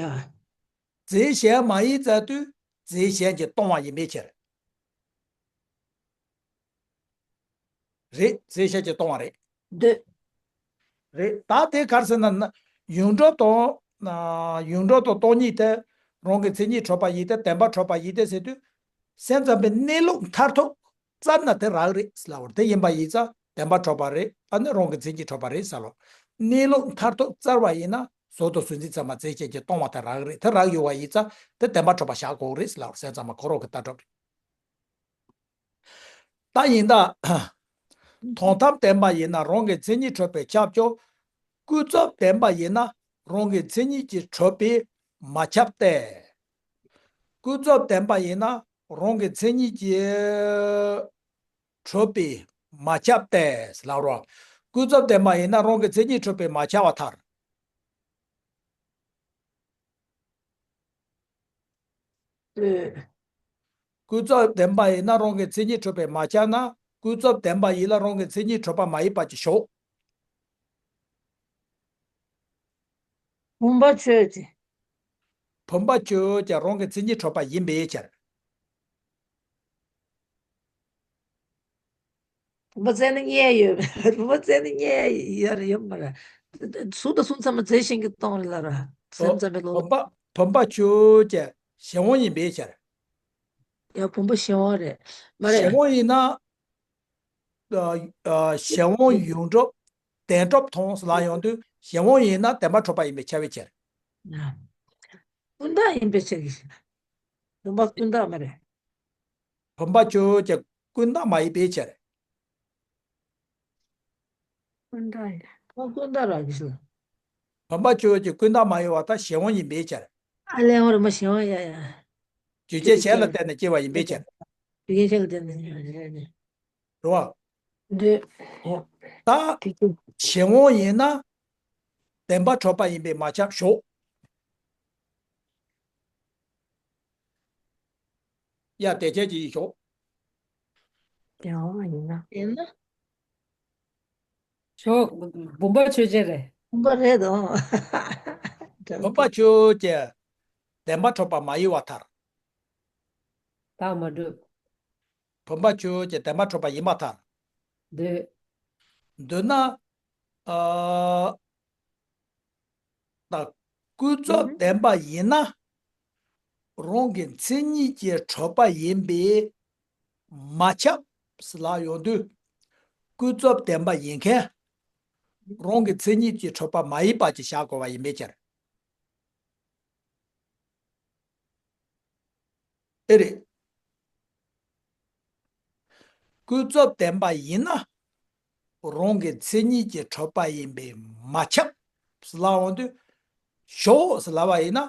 རྫས་གཞན་མ་ཡིན་ཟེར་དུས་རྫས་གཞན་གྱིས་སྟོང་བ་ཡིན་པའི་ཕྱིར། རེད། རྫས་གཞན་གྱིས་སྟོང་བ་རེད། འདོད། རེད། ད་དེ་ག་རེ་ཟེར་ན། ན། ཡོངས་གྲུབ་དང་། ན། ཡོངས་གྲུབ་དང་སྟོང་ཉིད་དེ་རང་གི་མཚན་ཉིད་གྲུབ་པ་ཡིན་ཏེ་བདེན་པ་གྲུབ་པ་ཡིན་ཏེ་ཟེར་དུས། སེམས་ཙམ་པའི་གནས་ལུགས་མཐར་ཐུག་བཙལ་ན་དེ་རག་རེད་ཟེར་ལབ་པ་རེད། དེ་ཡིན་པ་ཡིན་ཙང་བདེན་པ་གྲུབ་པ་རེད། ཨ་ནི་རང་གི་མཚན་ཉིད་གྲུབ་པ་རེད་ཟེར་ལོ། གནས་ལུགས་མཐར་ཐུག་བཙལ་བ་ཡིན་ན་གཟུགས་དང་གཟུགས་འཛིན་ཚད་མ་རྫས་གཞན་གྱིས་སྟོང་བ་དེ་རག་རེད། དེ་རག་ཡོད་པ་ཡིན་ཙང་དེ་བདེན་པ་གྲུབ་པ་བཞག་དགོས་རེད་ཟེར་ལབ་པ་རེད། སེམས་ཙམ་པ་ཁོ་རང་གི་ལྟ་གྲུབ་རེད། ད་ཡིན་ད། དོན་དམ་བདེན་པ་ཡིན་ན་རང་གི་མཚན་ཉིད་གྲུབ་པས་ཁྱབ་ཀྱང་། ཀུན་རྫོབ་བདེན་པ་ཡིན་ན་རང་གི་མཚན་ཉིད་ཀྱིས་གྲུབ་པས་མ་ཁྱབ་སྟེ། ཀུན་རྫོབ་བདེན་པ་ཡིན་ན་རང་གི་མཚན་ཉིད་ཀྱིས་གྲུབ་པས་མ་ཁྱབ་སྟེ་ཟེར་ལབ་རོ། ཀུན་རྫོབ་བདེན་པ་ཡིན་ན་རང་གི་མཚན་ཉིད་གྲུབ་པས་མ་ཁྱབ་པར་ཐལ། ཀུན་རྫོབ་བདེན་པ་ཡིན་ན་རང་གི་མཚན་ཉིད་གྲུབ་པས་མ་ཁྱབ་ན། ཀུན་རྫོབ་བདེན་པ་ཡིན་ལ་རང་གི་མཚན་ཉིད་གྲུབ་པ་མ་ཡིན་པ་ཅིག་ཞོག་བུམ་པ་ཆོས་ཅན། བུམ་པ་ཆོས་ཅན། རང་གི་མཚན་ཉིད་གྲུབ་པ་ཡིན་པའི་ཕྱིར། བུམ་པ་བཙལ་ན་རྙེད་ཡོད། བུམ་པ་བཙལ་ན་རྙེད་ཡོད་རེད་ཡོད་མ་རེད། གཟུགས་དང་གཟུགས་འཛིན་ཚད་མ་རྫས་གཞན་གྱིས་སྟོང་རེད་ལབ་ར། སེམས་ཙམ་པའི་ལུགས། བུམ་པ། བུམ་པ་ཆོས་ཅན། གཞན་དབང་ཡིན་པའི་ཕྱིར། ཡ། བུམ་པ་གཞན་དབང་རེད། མ་རེད། གཞན་དབང་ཡིན་ན། ཨ། ཨ། གཞན་དབང་ཡོངས་གྲུབ། བདེན་གྲུབ་མཐོང་ཟེར་ལབ་ཡོང་དུས། གཞན་དབང་ཡིན་ན་བདེན་པ་གྲུབ་པ་ཡིན་པས་ཁྱབ་པའི་ཕྱིར། ཡ། ཀུན་བརྟགས་ཡིན་པའི་ཕྱིར་གྱི། བུམ་པ་ཀུན་བརྟགས་མ་རེད། བུམ་པ་ཆོས་ཅན། ཀུན་བརྟགས་མ་ཡིན་པའི་ཕྱིར། ཀུན་བརྟགས་ཡིན། ཨོ། ཀུན་བརྟགས་རང་གི་ཞུ། བུམ་པ་ཆོས་ཅན། ཀུན་བརྟགས་མ་ཡིན་པར་ཐལ། གཞན་དབང་ཡིན་པའི་ཕྱིར། ཨ་ལས། འོ་རེད་མ། གཞན་དབང་། ཡ་ཡ། རྒྱུ་རྐྱེན་གཞན་ལ་བརྟེན་ནས་སྐྱེ་བ་ཡིན་པའི་ཕྱིར། རྒྱུ་རྐྱེན་གཞན་ལ་བརྟེན་ནས། རེད་བ། འདོད། ད་གཞན་དབང་ཡིན་ན་བདེན་པ་གྲུབ་པ་ཡིན་པས་མ་ཁྱབ་ཞོག། ཡ། དེ་ཁྱེད་ཀྱིས་ཞོག། གཞན་དབང་ཡིན་ན། ཡིན་ན། ཞོག། བུམ་པ་ཆོས་ཅན་རེད། བུམ་པ་རེད་དོ། བུམ་པ་ཆོས་ཅན། བདེན་པ་གྲུབ་པ་མ་ཡིན་པར་ཐལ། རྟགས་མ་གྲུབ། བུམ་པ་ཆོས་ཅན། བདེན་པ་གྲུབ་པ་ཡིན་པར་ཐལ། འདོད། འདོད་ན། ཨ། ད་ཀུན་རྫོབ་བདེན་པ་ཡིན་ན། རང་གི་མཚན་ཉིད་ཀྱིས་གྲུབ་པ་ཡིན་པས་མ་ཁྱབ་ཟེར་ལབ་ཡོང་དུས། ཀུན་རྫོབ་བདེན་པ་ཡིན་མཁན། རང་གི་མཚན་ཉིད་ཀྱིས་གྲུབ་པ་མ་ཡིན་པ་ཅིག་བཞག་དགོས་པ་ཡིན་པའི་ཕྱིར། ཨེ་རེད། ཀུན་རྫོབ་བདེན་པ་ཡིན་ན། རང་གི་མཚན་ཉིད་ཀྱིས་གྲུབ་པ་ཡིན་པས་མ་ཁྱབ་ཟེར་ལབ་འོང་དུས། ཞོག་ཟེར་ལབ་པ་ཡིན་ན།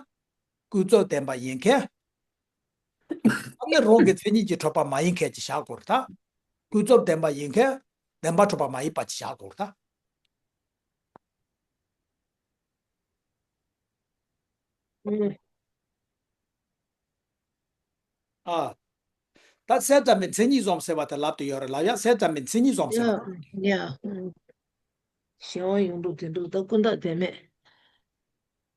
ཀུན་རྫོབ་བདེན་པ་ཡིན་མཁན། ཨ་ནི་རང་གི་མཚན་ཉིད་ཀྱིས་གྲུབ་པ་མ་ཡིན་མཁན་ཅིག་བཞག་དགོས་རེད་ད། ཀུན་རྫོབ་བདེན་པ་ཡིན་མཁན། བདེན་པ་གྲུབ་པ་མ་ཡིན་པ་ཅིག་བཞག་དགོས་རེད་ད། ཨུམ། ཨ། ད་སེལ་ཙམ་པའི་མཚན་ཉིད་བཟུང་ཟེར་བ་དེ་ལབ་ཏུ་ཡོད་རེད་ལ། ཡ། སེལ་ཙམ་པའི་མཚན་ཉིད་བཟུང་ཟེར་བ། ཡ། ཡ། ཨུམ། གཞན་དབང་ཡོངས་གྲུབ་བདེན་གྲུབ་དང་ཀུན་བརྟགས་བདེན་མེད།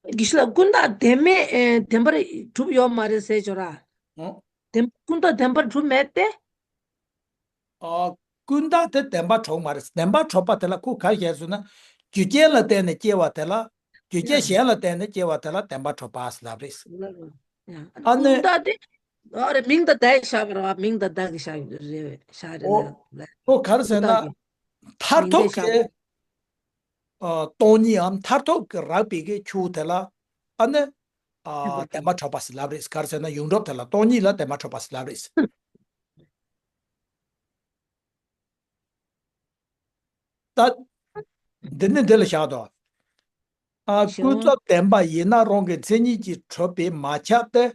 དགེ་བཤེས་ལགས། ཀུན་བརྟགས་བདེན་མེད། ཨེ། བདེན་པར་གྲུབ་ཡོད་མ་རེད་ཟེར་ཅོག་ར། ཨོ། བདེན། ཀུན་བརྟགས་བདེན་པར་གྲུབ་མེད་དེ། ཨ། ཀུན་བརྟགས་དེ་བདེན་པར་གྲུབ་མ་རེད། བདེན་པར་གྲུབ་པ་དེ་ལ་ཁོ་ག་རེ་བཤད་ཟེར་ན། རྒྱུ་རྐྱེན་ལ་བརྟེན་ནས་སྐྱེ་བ་དེ་ལ། རྒྱུ་རྐྱེན་གཞན་ལ་བརྟེན་ནས་སྐྱེ་བ་དེ་ལ་བདེན་པར་གྲུབ་པ་ཟེར་ལབ་རེད། ཨ་ནི། ཀུན་བརྟགས་དེ། ཨ་རེ། མིང་དང་བརྡ་ཡིས་བཞག་པ་རེད་བ། མིང་དང་བརྡ་གིས་བཞག་རེད་བཞག་རེད། ཨོ། ལ། ཨོ། ག་རེ་ཟེར་ན། ཀུན་བརྟགས་ཀྱི། མཐར་ཐུག་གི། ཨ། སྟོང་ཉིད་འམ་མཐར་ཐུག་གི་རགས་པའི་གི་ཆོས་དེ་ལ། ཨ་ནི། ཨ། བདེན་པར་གྲུབ་པ་ཟེར་ལབ་རེད། ག་རེ་ཟེར་ན་ཡོངས་གྲུབ་དེ་ལ། སྟོང་ཉིད་ལ་བདེན་པར་གྲུབ་པ་ཟེར་ལབ་རེད། ད། འདི་ནི་འདི་ལ་བཞག་དོ། ཨ། ཀུན་རྫོབ་བདེན་པ་ཡིན་ན་རང་གི་མཚན་ཉིད་ཀྱིས་གྲུབ་པས་མ་ཁྱབ་སྟེ།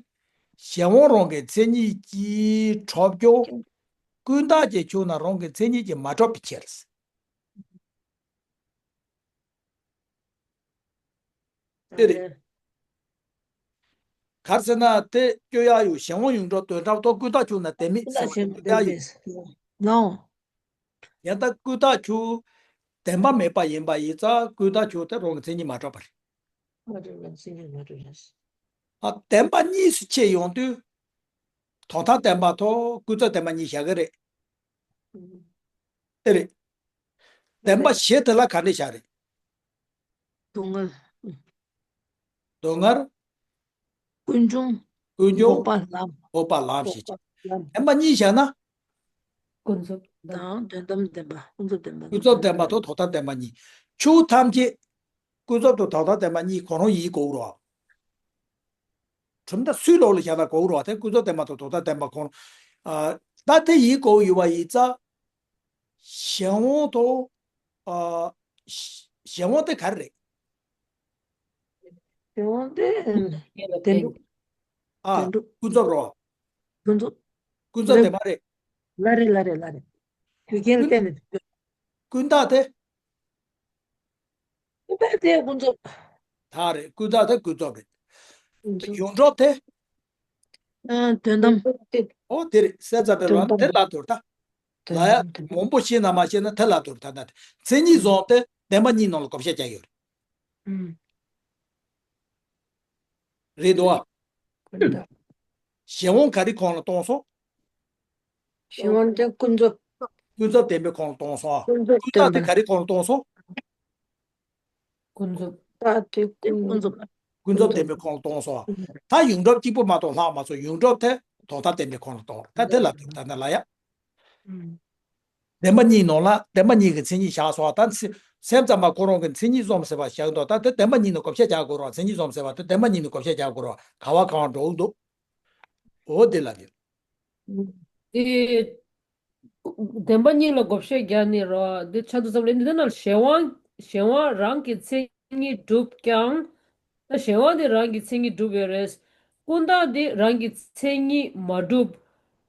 གཞན་དབང་རང་གི་མཚན་ཉིད་ཀྱིས་གྲུབ་ཀྱང་། ཀུན་བརྟགས་ཀྱི་ཆོས་རྣམས་རང་གི་མཚན་ཉིད་ཀྱིས་མ་གྲུབ་པའི་ཕྱིར། དེ་རེད། ག་རེ་ཟེར་ན་དེ་སྐྱོ་ཡག་ཡོད། གཞན་དབང་ཡོངས་གྲུབ་དོན་དྲུག་ཏུ་ཀུན་བརྟགས་ཆོས་རྣམས་བདེན་མེད་ཟེར་བ་དེ་སྐྱོ་ཡག་ཡོད། ནོ། ཡང་ད་ཀུན་བརྟགས་ཆོས་བདེན་པ་མེད་པ་ཡིན་པ་ཡིན་ཙང་། ཀུན་བརྟགས་ཆོས་དེ་རང་གི་མཚན་ཉིད་མ་གྲུབ་པ་རེད། མ་གྲུབ་པ་མཚན་ཉིད་མ་གྲུབ་པ་རེད། ཨ། བདེན་པ་གཉིས་སུ་ཕྱེ་ཡོང་དུས། དོན་དམ་བདེན་པ་དང་ཀུན་རྫོབ་བདེན་པ་གཉིས་བཞག་གི་རེད། ཨེ་རེད། བདེན་པ་བཞི་དེ་ལ་ག་འདྲས་བཞག་རེད། སྡུག་བསྔལ། སྡུག་བསྔལ། ཀུན་འབྱུང་། ཀུན་འབྱུང་། འགོག་པ་ལམ། འགོག་པ་ལམ་ཞེས་བྱ། འགོག་པ་ལམ། བདེན་པ་གཉིས་བཞག་ན། ཀུན་རྫོབ་དང་དོན་དམ་བདེན་པ། ཀུན་རྫོབ་བདེན་པ། ཀུན་རྫོབ་བདེན་པ་དང་དོན་དམ་བདེན་པ་གཉིས། ཆོས་ཐམས་ཅད་ཀུན་རྫོབ་དང་དོན་དམ་བདེན་པ་གཉིས་གང་རུང་ཡིན་དགོས་རེད་བ། གྲུབ་མཐའ་སུའི་ལོག་ལ་བཞག་ན་གོ་རོགས་དེ། ཀུན་རྫོབ་བདེན་པ་དང་དོན་དམ་བདེན་པ་གང་རུང་། ཨ། ད་དེ་ཡིན་དགོས་ཡོད་པ་ཡིན་ཙང་། གཞན་དབང་དང་། ཨ། གཞན་དབང་དེ་ག་རེ་རེད། གཞན་དབང་དེ་བདེན་གྲུབ། ཨ། བདེན་གྲུབ། ཀུན་རྫོབ་རོ། ཀུན་རྫོབ། ཀུན་རྫོབ་བདེན་པ་རེད། ལ་རེད། ལ་རེད། ལ་རེད། རྒྱུ་རྐྱེན་ལ་བརྟེན་ནས། ཀུན་བརྟགས་དེ། ཀུན་བརྟགས་དེ་ཀུན་རྫོབ། ད་རེད། ཀུན་བརྟགས་དེ་ཀུན་རྫོབ་རེད། ཀུན་རྫོབ། ཡོངས་གྲུབ་དེ། ཨ། དོན་དམ། ཨོ། དེ་རེད། གསལ་ཙམ་པའི་ལམ་དེ་ལ་དོར་ད། ལ་ཡ། དོན་དམ། མང་པོ་ཤེས་ན་མ་ཤེས་ན་དེ་ལ་དོར་ད། ད་མཚན་ཉིད་བཟུང་སྟེ་བདེན་པ་གཉིས་ནང་ལ་བགོ་བཤའ་བརྒྱབ་ཡོད་རེད། ཨུམ། རེད་འདུག་ཨ། ཀུན་བརྟགས། གཞན་དབང་ག་རེ་ཁོངས་ལ་གཏོང་སོང་། གཞན་དབང་དེ་ཀུན་རྫོབ། ཀུན་རྫོབ་བདེན་པའི་ཁོངས་ལ་གཏོང་སོང་ཨ། ཀུན་རྫོབ་ཀུན་བརྟགས་དེ་བདེན་པ། ག་རེ་ཁོངས་ལ་གཏོང་སོང་། ཀུན་རྫོབ། ད་དེ་ཀུན་རྫོབ། ཀུན་རྫོབ་བདེན་པའི་ཁོངས་ལ་གཏོང་སོང་ཨ། ད་ཡོངས་གྲུབ་གཅིག་པུ་མ་གཏོགས་ལྷག་མ་སོང་། ཡོངས་གྲུབ་དེ་ དོན་དམ་བདེན་པའི་ཁོངས་ལ་གཏོགས། ད་དེ་ལ་ད་ལྟ་ལ་ཡ། བདེན་པ་གཉིས་ནང་ལ་བདེན་པ་གཉིས་ཀྱི་མཚན་ཉིད་བཞག་སོང་། ད་སེམས་ཙམ་པ་ཁོ་རང་གི་མཚན་ཉིད་གསུམ་ཟེར་བ་བཞག་འདུག། ད་དེ་བདེན་པ་གཉིས་ནི་བགོ་བཤའ་རྒྱག་དགོས་རེད་བ། མཚན་ཉིད་གསུམ་ཟེར་བ་དེ་བདེན་པ་གཉིས་ནི་བགོ་བཤའ་རྒྱག་དགོས་རེད་བ། ག་བ་གང་འགྲོ་འདུག། འོ་དེ་ལ་དེ། དེ། བདེན་པ་གཉིས་ལ་བགོ་བཤའ་རྒྱག་ནི་རོ། འདི་ཆ་འདུག་ཙམ་ལས་འདི་ན་གཞན་དབང་གཞན་དབང་རང་གི་མཚན་ཉིད་གྲུབ་ཀྱང་། ད་གཞན་དབང་དེ་རང་གི་མཚན་ཉིད་གྲུབ་ཡོད་རེད། ཀུན་བརྟགས་དེ་རང་གི་མཚན་ཉིད་མ་གྲུབ།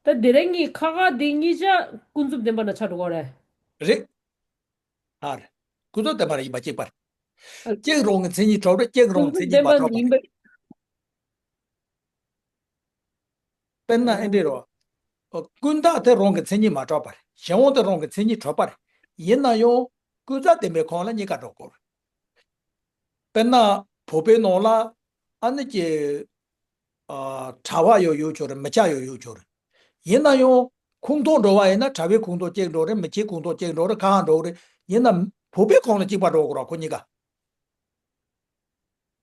ད་དེ་རིང་གི་ཁ་ཁ་དེ་གཉིས་ཆ་ཀུན་རྫོབ་བདེན་པ་ན་ཆ་འགྲོ་གི་རེད། རེད། ཨ་རེད། ཀུན་རྫོབ་བདེན་པ་རེད། ཡིན་པ་གཅིག་པ་རེད། ཨ། གཅིག་རང་གི་མཚན་ཉིད་གྲུབ་རེད། གཅིག་རང་གི་མཚན་ཉིད་མ་གྲུབ་པ་རེད། དཔེར་ན་ཨེ་འདྲ་རེད་བ། ཀུན་བརྟགས་དེ་རང་གི་མཚན་ཉིད་མ་གྲུབ་པ་རེད། གཞན་དབང་དེ་རང་གི་མཚན་ཉིད་གྲུབ་པ་རེད། ཡིན་ན་ཡང་ཀུན་རྫོབ་བདེན་པའི་ཁོངས་ལ་གཉིས་ཀ་འགྲོ་དགོས་རེད། དཔེར་ན་བོད་པའི་ནང་ལ་ཨ་ནི་ཀྱི། ཨ། གྲྭ་པ་ཡོད་ཡོད་ཆོག་རེད། མི་གྲྭ་ཡོད་ཡོད་ཆོག་རེད། ཡིན་ན་ཡང་ཁོངས་གཏོགས་འགྲོ་བ་ཡིན་ན་གྲྭ་པའི་ཁོངས་གཏོགས་གཅིག་འགྲོ་རེད། མི་གྲྭའི་ཁོངས་གཏོགས་གཅིག་འགྲོ་རེད། གང་འགྲོ་རེད། ཡིན་ན་བོད་པའི་ཁོངས་ལ་གཅིག་པ་འགྲོ་དགོས་རེད། ཁོ་གཉིས་ཀ།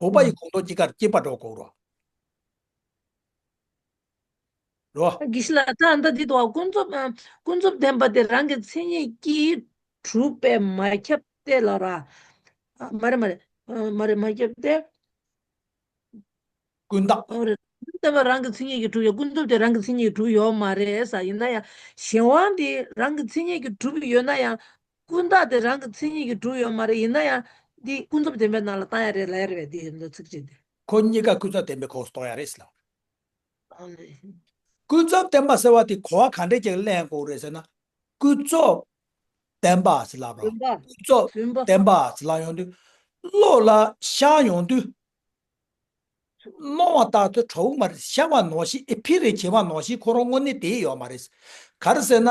བོད་པ་ཡི་ཁོངས་གཏོགས་གཅིག་ཀ་གཅིག་པ་འགྲོ་དགོས་རེད། རོ། དགེ་བཤེས་ལགས། ད་ལྟ་འདི་དུ་ཀུན་རྫོབ་ཨ། ཀུན་རྫོབ་བདེན་པ་དེ་རང་གི་མཚན་ཉིད་ཀྱིས་གྲུབ་པས་མ་ཁྱབ་སྟེ་ལབ་ར། ཨ། མ་རེད་མ་རེད། ཨ། མ་རེད། མ་ཁྱབ་སྟེ། ཀུན་བརྟགས། ཨོ་རེད། བདེན་པ་རང་གི་མཚན་ཉིད་ཀྱིས་གྲུབ་ཡོད། ཀུན་རྫོབ་དེ་རང་གི་མཚན་ཉིད་ཀྱིས་གྲུབ་ཡོད་མ་རེད་ས། ཡིན་ན་ཡང་གཞན་དབང་དེ་རང་གི་མཚན་ཉིད་ཀྱིས་གྲུབ་ཡོད་ན་ཡང་། ཀུན་བརྟགས་དེ་རང་གི་མཚན་ཉིད་ཀྱིས་གྲུབ་ཡོད་མ་རེད། ཡིན་ན་ཡང་འདི་ཀུན་རྫོབ་བདེན་པའི་ནང་ལ་བཏང་ཡ་རེད་ལབ་ཡ་རེད་པས། འདི་འདི་ཚིག་གཅིག་དེ། ཁོ་གཉིས་ཀ་ཀུན་རྫོབ་བདེན་པའི་ཁོངས་སུ་གཏོགས་ཡ་རེད་ལབ། ཨ་ནི། ཀུན་རྫོབ་བདེན་པ་ཟེར་བ་དེ་གོ་བ་ག་འདྲས་ཅིག་ལེན་དགོས་རེད་ཟེར་ན། ཀུན་རྫོབ་བདེན་པ་ཟེར་ལབ་རོགས། བདེན་པ། ཀུན་རྫོབ་བདེན་པ། བདེན་པ་ཟེར་ལབ་ཡོང་དུས། བློ་ལ་ཤར་ཡོང་དུས། སྣང་བ་ལྟར་དུ་གྲུབ་མ་རེད། ཤར་བ་ནང་བཞིན། ཨེ་ཕི་རེ་བྱེད་པ་ནང་བཞིན་ཁོ་རང་དངོས་གནས་དེ་ཡོད་མ་རེད། ག་རེ་ཟེར་ན།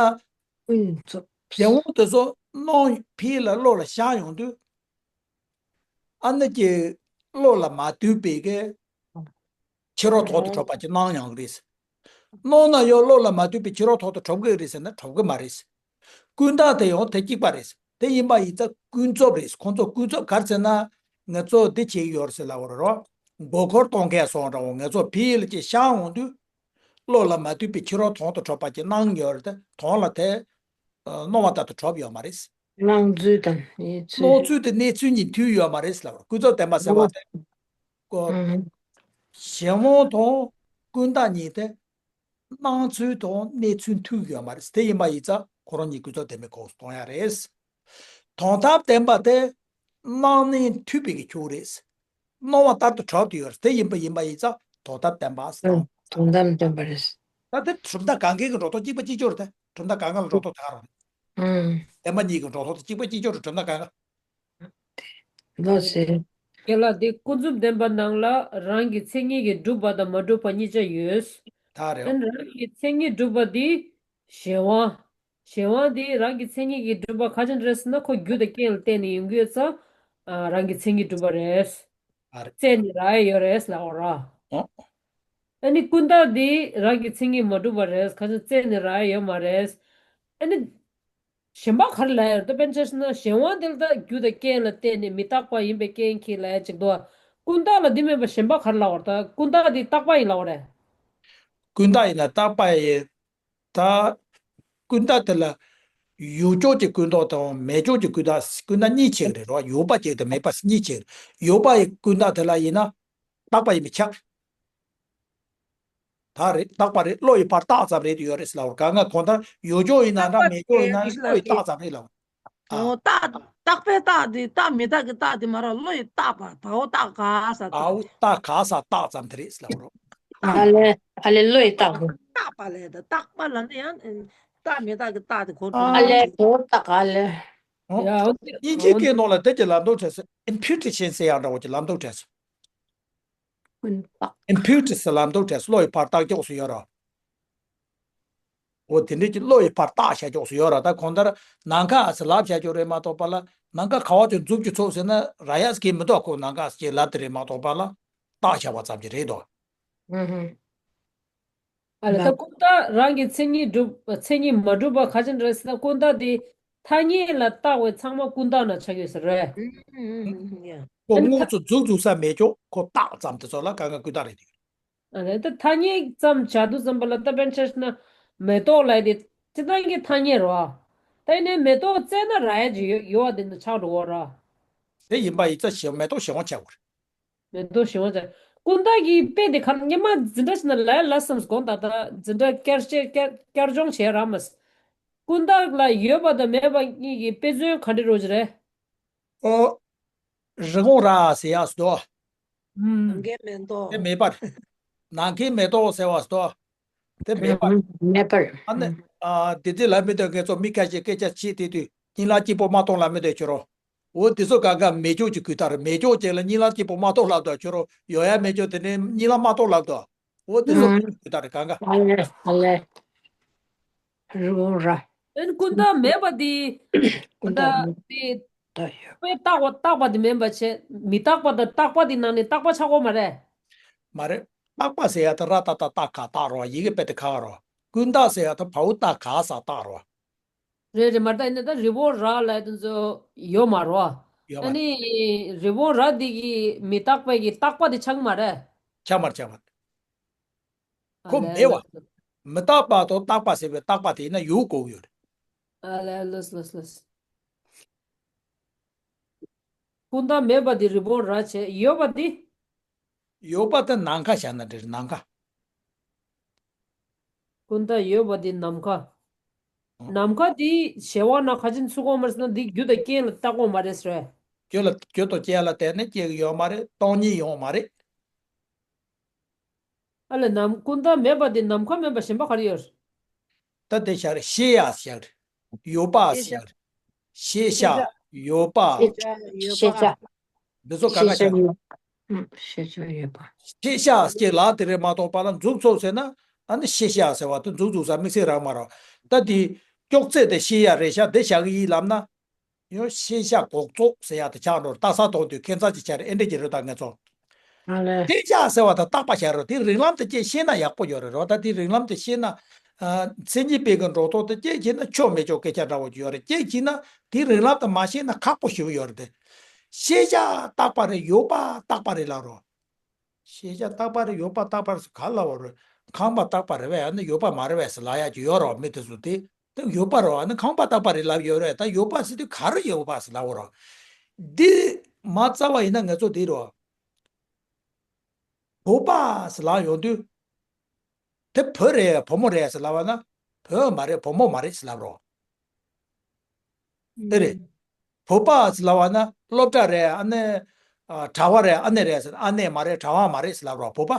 ཀུན་རྫོབ། གཞན་དབང་དེ་ཚོ་སྣང་ཕི་ལ་བློ་ལ་ཤར་ཡོང་དུས། ཨ་ནི་ཀྱི་བློ་ལ་མ་ལྟོས་པའི་གི་ཕྱི་རོལ་ཐོག་ཏུ་གྲུབ་པ་ཅིག་སྣང་ཡོང་གི་རེད། སྣང་ན་ཡང་བློ་ལ་མ་ལྟོས་པའི་ཕྱི་རོལ་ཐོག་ཏུ་གྲུབ་ཀྱི་རེད་ཟེར་ན་གྲུབ་ཀྱི་མ་རེད། ཀུན་བརྟགས་དེ་ཡང་དེ་གཅིག་པ་རེད། དེ་ཡིན་པ་ཡིན་ཙང་ཀུན་རྫོབ་རེད། ཁོང་ཚོ་ཀུན་རྫོབ་ག་རེ་ཟེར་ན། ང་ཚོ་འདི་བྱེད་ཀྱི་ཡོད་རེད་ཟེར་ལབ་པ་རེད་རོ། མགོ་འཁོར་གཏོང་མཁན་སོང་འདྲ་བོ། ང་ཚོ་ཕི་ལ་ཅིག་ཤར་འོང་དུས། བློ་ལ་མ་ལྟོས་པའི་ཕྱི་རོལ་ཐོག་ཏུ་གྲུབ་པ་ཅིག་སྣང་ཡོད་རེད་དེ། དོན་ལ་དེ་སྣང་བ་ལྟར་དུ་གྲུབ་ཡོད་མ་རེད། སྣང་ཚུལ་དང་གནས་ཚུལ། སྣང་ཚུལ་དེ་གནས་ཚུལ་གཉིས་མཐུན་ཡོད་མ་རེད་ལབ། ཀུན་རྫོབ་བདེན་པ་ཟེར་བ་དེ། ཀོ། ཨང་། གཞན་དབང་དང་ཀུན་བརྟགས་གཉིས་དེ། སྣང་ཚུལ་དང་གནས་ཚུལ་མཐུན་ཡོད་མ་རེད། དེ་ཡིན་པ་ཡིན་ཙང་ཁོ་རང་གཉིས་ཀུན་རྫོབ་བདེན་པའི་ཁོངས་སུ་གཏོང་ཡ་རེད། དོན་དམ་བདེན་པ་དེ་སྣང་གནས་མཐུན་པའི་གི་ཁྱོད་རེད། སྣང་བ་ལྟར་དུ་གྲུབ་ཏུ་ཡོད་རེད། དེ་ཡིན་པ་ཡིན་པ་ཡིན་ཙང་དོན་དམ་བདེན་པ་ཟེར། ཨང་། དོན་དམ་བདེན་པ་རེད། ད་དེ་གྲུབ་མཐའ་གང་གའི་གི་འགྲོ་སྟངས་གཅིག་པ་གཅིག་རྐྱང་རེད་དེ། གྲུབ་མཐའ་གང་ག་ལ་འགྲོ་སྟངས་དེ་ག་རང་རེད། ཨང་། བདེན་པ་གཉིས་ཀྱི་འགྲོ་སྟངས་དེ་གཅིག་པ་གཅིག་རྐྱང་རེད། གྲུབ་མཐའ་གང་ག་ལགས་སེ། རྒན་ལགས། འདི་ཀུན་རྫོབ་བདེན་པ་ནང་ལ་རང་གི་མཚན་ཉིད་ཀྱིས་གྲུབ་པ་དང་མ་གྲུབ་པ་གཉིས་ཆ་ཡོད། ད་རེད། ཨ་ནི་རང་གི་མཚན་ཉིད་གྲུབ་པ་འདི་གཞན་དབང་། གཞན་དབང་འདི་རང་གི་མཚན་ཉིད་ཀྱིས་གྲུབ་པ་ག་ཅི་འདྲ་རེད་ཟེར་ན། ཁོ་རྒྱུ་དང་རྐྱེན་ལ་བརྟེན་ནས་ཡོང་གི་ཡོད་ཙང་། ཨ། རང་གི་མཚན་ཉིད་གྲུབ་པ་རེད། ཨ་རེད། བཙལ་ནས་རག་ཡ་ཡོད་རེད་ལབ་པ་རེད། ཨོ། ཨ་ནི་ཀུན་བརྟགས་འདི་རང་གི་མཚན་ཉིད་མ་གྲུབ་པ་རེད། ག་ཅི་བཙལ་ནས་རག་ཡ་ཡོད་མ་རེད། ཨ་ནི། གཞན་པ་ག་རེ་ལབ་ཡོད་རེད། ད་དཔེར་ན་ཆ་བཞག་ན་གཞན་དབང་དེ་ལ་ད་རྒྱུ་དང་རྐྱེན་ལ་བརྟེན་ནས་མི་རྟག་པ་ཡིན་པའི་རྐྱེན་གྱིས་ལབ་ཡ་གཅིག་འདུག། ཀུན་བརྟགས་ལ་འདི་མེད་པ་གཞན་པ་ག་རེ་ལབ་པ་རེད། ད་ཀུན་བརྟགས་འདི་རྟག་པ་ཡིན་ལབ་པ་རེད། ཀུན་བརྟགས་ཡིན་ན་རྟག་པ་ཡིན། ད་ཀུན་བརྟགས་དེ་ལ་ཡོད་ཕྱོགས་ཀྱི་ཀུན་བརྟགས་དང་མེད་ཕྱོགས་ཀྱི་ཀུན་བརྟགས། ཀུན་བརྟགས་གཉིས་ཕྱེ་གི་རེད་རོ། ཡོད་པ་གཅིག་དང་མེད་པ་གཉིས་ཕྱེ་གི་རེད། ཡོད་པ་ཡི་ཀུན་བརྟགས་དེ་ལ་ཡིན་ན་རྟག་པ་ཡིན་པས་ཁྱབ། ད་རེད། རྟག་པ་རེད། བློ་ཡིས་ཕར་བཏགས་ཙམ་རེད་དུ་ཡོད་རེད་ཟེར་ལབ་པ་རེད། གང་ག་གང་ལྟར་ཡོད་ཕྱོགས་ཡིན་ན་འདྲ། མེད་ཕྱོགས་ཡིན་ན་བློ་ཡིས་བཏགས་ཙམ་རེད་ལབ་པ་རེད། ཨ། ཨོ། རྟག་རྟག་པའི་རྟགས་དེ་རྟགས་མི་རྟག་གི་རྟགས་དེ་མ་རེད། བློ་ཡིས་བཏགས་པ། བའོ་རྟགས་ག་ས་རྟགས། བའོ་རྟགས་ག་ས་རྟགས་ཙམ་དེ་རེད་ཟེར་ལབ་པ་རེད། ཨ་ལས། ཨ་ལས། བློ་ཡིས་བཏགས་པ། རྟག་པ་ལས་ད་རྟག་པ་ལ་ནི་ཡང་རྟགས་མི་རྟག་གི་རྟགས་དེ་གོ་ཐུབ། ཨ་ལས། གོ་རྟགས་ག་ལས། ཨོ། ཡ། ཨོ། དབྱིན་ཇིའི་སྐད་ནང་ལ་དེ་གི་ལབ་འདུག་བྲིས་སོང་། ཨིམ་པུ་ཊེ་ཤན་ཟེར་ཡག་འདྲ་བོ་ཅིག་ལབ་འདུག་བྲིས་སོང་། ཀུན་བརྟགས། ཨིམ་པུ་ཊེ་ཟེར་ལབ་འདུག་བྲིས་སོང་། བློ་ཡིས་ཕར་བཏགས་ཀྱོག་སུ་ཡོད་ར། འོ། དེ་འདྲས་ཀྱི་བློ་ཡིས་ཕར་བཏགས་བཞག་ཀྱོག་སུ་ཡོད་ར། ད་གང་ལྟར་ནམ་མཁའ་ཟེར་ལབ་བཞག་ཀྱོག་རེད་མ་གཏོགས་པ་ལ། ནམ་མཁའ་ག་བ་ཅིག་འཛུགས་ཀྱི་ཚོགས་ཟེར་ན་རག་ཡ་ཟེར་གྱི་མི་འདུག་གོ། ནམ་མཁའ་ཟེར་གྱི་ལབ་དེ་རེད་མ་གཏོགས་པ་ལ། བཏགས་བཞག་པ་ཙམ་གྱི་རེད་དོ། ཨུ་ཧུ། ཨ་ལ། ད་ཀུན་བརྟགས་རང་གི་མཚན་ཉིད་གྲུབ། མཚན་ཉིད་མ་གྲུབ་པ་ག་ཅི་འདྲ་ཟེར་ན། ཀུན་བརྟགས་དེ་ཐ་སྙད་ལ་བཏགས་པའི་ཚང་མ་ཀུན་བརྟགས་ན་ཆགས་ཡོད་ཟེར་རེད། ཨུ་ཧུ། ཡ། ཁོ་དངོས་སུ་འཛུགས་འཛུགས་ས་མེད་ཀྱོག། ཁོ་བཏགས་ཙམ་དེ་ཚོ་ལ་གང་ག་ཀུན་བརྟགས་རེད་དེ། ཨ་ལས་ད་ཐ་སྙད་ཙམ་བྱ་དུས་ཙམ་པ་ལ་ད་དཔེར་ཆ་བཞག་ན་མེ་ཏོག་ལབ་དེ་སྤྱིར་བཏང་གི་ཐ་སྙད་རེད་བ། ད་ཡིན་ནའི་མེ་ཏོག་བཙལ་ན་རག་ཡ་ཅིག་ཡོད་ཡོད་བ་དེ་འདྲ་ཆགས་འགྲོ་གི་རེད་བ། དེ་ཡིན་པ་ཡིན་ཙང་ཞེ་མེ་ཏོག་ཞེ་དབང་ཆགས་དགོས་རེད། མེ་ཏོག་ཞེ་དབང་ཆགས། ཀུན་བརྟགས་ཀྱི་དཔེ་དེ་ག་སྔོན་མ་འཛིན་གྲྭ་ཞིག་ན་ལབ་ཡ་ལབ་བསམས་དགོངས་དག་ད་འཛིན་གྲྭ་བསྐྱར་བཤད་བསྐྱར་བསྐྱར་སྦྱོང་བྱས་རག་མ་སོང་། ཀུན་བརྟགས་ལ་ཡོད་པ་དང་མེད་པ་གཉིས་ཀྱི་དཔེ་མཚོན་ག་འདྲ་རེད་ཅེ་རེད། ཨོ། རི་བོང་རྭ་ཟེར་ཡག་སྡོ། ཨུམ། ནམ་མཁའི་མེ་ཏོག་དེ་མེད་པར། ནམ་མཁའི་མེ་ཏོག་ཟེར་བ་སྡོ། དེ་མེད་པར། ཨུམ། མེད་པར། ཨ་ནི། ཨུམ། ཨ་དེ་དེ་ལ་མི་འདོད་ངེད་ཚོ་མི་ཁ་ཤས་སྐད་ཆ་བྱེད་དེ་དུས་གཉིད་ལམ་སྐྱིད་པོ་མ་གཏོང་ལ་མི་འདོད་ཁྱོད་རོ། འོ་དེ་ཚོ་གང་ག་མེ་སྒྱོགས་ཀྱི་གུས་དར་མེ་སྒྱོགས་ཅན་ལ་གཉིད་ལམ་སྐྱིད་པོ་མ་གཏོང་ལབ་དོ་ཁྱོད་རོ་ཡོད་ཡ་མེ་སྒྱོགས་དེ་ནས་གཉིད་ལམ་མ་གཏོང་ལབ་དོ། འོ་དེ་ཚོ་ཨུམ། གུས་དར་གང་ག་ཨ་ལེ་ཨ་ལེ། རི་བོང་རྭ། ཨན་ཀུན་བརྟགས་མེད་པ་དེ། ཀུན་བརྟགས་ད་དེ། ད་ཡོད། དཔེ་རྟག་པ་རྟག་པ་དེ་མིན་པ་བྱས་མི་རྟག་པ་དང་རྟག་པ་དེ་ནང་ནས་རྟག་པ་ཆགས་ཀྱི་ཡོད་མ་རེད། མ་རེད། རྟག་པ་ཟེར་ཡ་དེ་ར་ཏ་ཏ་རྟ་ག་རྟག་རོ། ཡི་གེ་དཔེ་དེ་ག་རོ། ཀུན་བརྟགས་ཟེར་ཡ་དེ་བའོ་ཏ་ག་ས་རྟག་རོ། རེད་རེད། མ་རེད། ད་ཡིན་ན་ད་རི་བོང་རྭ་ལབ་དེ་ཚོ་ཡོད་མ་རེད་བ། ཡོད་མ་ཨ་རེད། ནི་རི་བོང་རྭ་འདི་གི་མི་རྟག་པའི་གི་རྟག་པ་དེ་ཆགས་ཀྱི་མ་རེད། ཆགས་མ་རེད་ཆགས་མ་རེད། ཨ་ཁོ་ལས་མེད་བ། ལས། མི་རྟག་པ་དང་རྟག་པ་ཟེར་བའི་རྟག་པ་དེ་ཡིན་ན་ཡོད་དགོས་ཡོད་རེད། ཨ་ལས་ལོས་ལོས་ལོས། ཀུན་བརྟགས་མེད་པ་དེ་རི་བོང་རྭ་བྱས་ཡོད་པ་དེ། ཡོད་པ་དེ་ནམ་མཁའ་བཞག་ན་འགྲིག་རེད་ནམ་མཁའ། ཀུན་བརྟགས་ཡོད་པ་དེ་ནམ་མཁའ། ཨོ། ནམ་མཁའ་དེ་བྱེ་བ་ན་ཁ་ཅིན་ཚུགས་ཀྱི་ཡོད་མ་རེད་ཟེར་ན་དེ་རྒྱུ་དང་རྐྱེན་ལ་བརྟག་ཀྱི་ཡོད་མ་རེད་ཟེར། རྒྱུ་ལ་རྒྱུ་དང་རྐྱེན་ལ་བརྟེན་ནས་སྐྱེ་གི་ཡོད་མ་རེད། སྟོང་ཉིད་ཡོད་མ་རེད། ཨ་ལས་ནམ་ཀུན་བརྟགས་མེད་པ་དེ་ནམ་མཁའ་མིན་པ་གཞན་པ་ག་རེ་ཡོད། ད་དེ་བཞག་རེད། ཤེས་ཡག་བཞག་རེད། ཡོད་པ་ཤེས་བཞག་བྱ། རེད། ཤེས་བྱ། ཤེས་བྱ། ཡོད་པ། ཤེས་བྱ་ཡོད་པ། ཤེས་བྱ། འདི་ཚོ་ག་ག་ཤེས་བྱ་བཞག་རེད། ཡོད། ཨུམ། ཤེས་བྱ་ཡོད་པ། ཤེས་བྱ་ཞེས་ལབ་དེ་རེད་མ་གཏོགས་པ་ལ་མཛུབ་ཚུགས་ཟེར་ན་ཨ་ནི་ཤེས་བྱ་ཟེར་བ་དེ་མཛུབ་ཚུགས་ས་དམིགས་བསལ་རང་མ་རེད། ད་དེ་ཀྱོག་ཙེ་དེ་ཤེས་ཡག་རེད་ཤག་དེ་བཞག་གི་ཡིན་ལབ་ན། ཡང་ཤེས་བྱ་འགོག་བཙོག་ཟེར་ཡག་དེ་ཆགས་འགྲོ། རྟགས་གསལ་གཏོང་དུས་ཁྱད་མཚར་ཅིག་ཆགས་རེད། ཨེ་འདྲ་ཅིག་རེད་ད་ངེད་ཚོ། ཨ་ལས། ཤེས་བྱ་ཟེར་བ་དང་རྟག་པ་བཞག་རོགས། དེ་རིགས་ལམ་དེ་སྐྱེས་ཤེས་ན་ཡག་པོ་ཡོད་རེད་རོ། ད་དེ་རིགས་ལམ་དེ་ཤེས་ན། ཨ། མཚན་ཉིད་སྤེལ་གི་འགྲོ་ཐོག་དེ་སྐྱེས་ཤེས་ན་ཆོག་མི་ཆོག་སྐད་ཆ་འདྲ་བོ་ཅིག་ཡོད་རེད། སྐྱེས་ཤེས་ན་དེ་རིགས་ལམ་དེ་མ་ཤེས་ན་ཁག་པོ་ཞེ་པོ་ཡོད་རེད་དེ། ཤེས་བྱ་རྟག་པ་རེད། ཡོད་པ་རྟག་པ་རེད་ལབ་རོགས། ཤེས་བྱ་རྟག་པ་རེད། ཡོད་པ་རྟག་པ་རེད་ཟེར་ག་ལབ་པ་རེད། ཁམས་པ་རྟག་པ་རེད་པས། ཨ་ནི་ཡོད་པ་མ་རེད་པས་ཟེར་ལབ་ཡག་ཅིག་ཡོད་རོགས། མི་དེ་ཚོ་དེ། དེ་ཡོད་པ་རོ། ཨ་ནི་ཁམས་པ་རྟག་པ་རེད་ལབ་ཡོད་རེད། ད་ཡོད་པ་ཟེར་དུས་ག་རེ་ཡོད་པ་ཟེར་ལབ་པ་རོ། འདི་མ་རྩ་བ་ཡིན་ན་ང་ཚོ་འདི་རོ། བོད་པ་ཟེར་ལབ་ཡོང་དུས། དེ་བོད་རེད་བུ་མོ་རེད་ཟེར་ལབ་པ་ན། བོད་མ་རེད་བུ་མོ་མ་རེད་ཟེར་ལབ་རོ། དེ་རེད། བོད་པ་ཟེར་ལབ་པ་ན་སློབ་གྲྭ་རེད། ཨ་ནི། ཨ། གྲྭ་པ་རེད། ཨ་ནི་རེད་ཟེར། ཨ་ནི་མ་རེད་གྲྭ་པ་མ་རེད་ཟེར་ལབ་རོ། བོད་པ་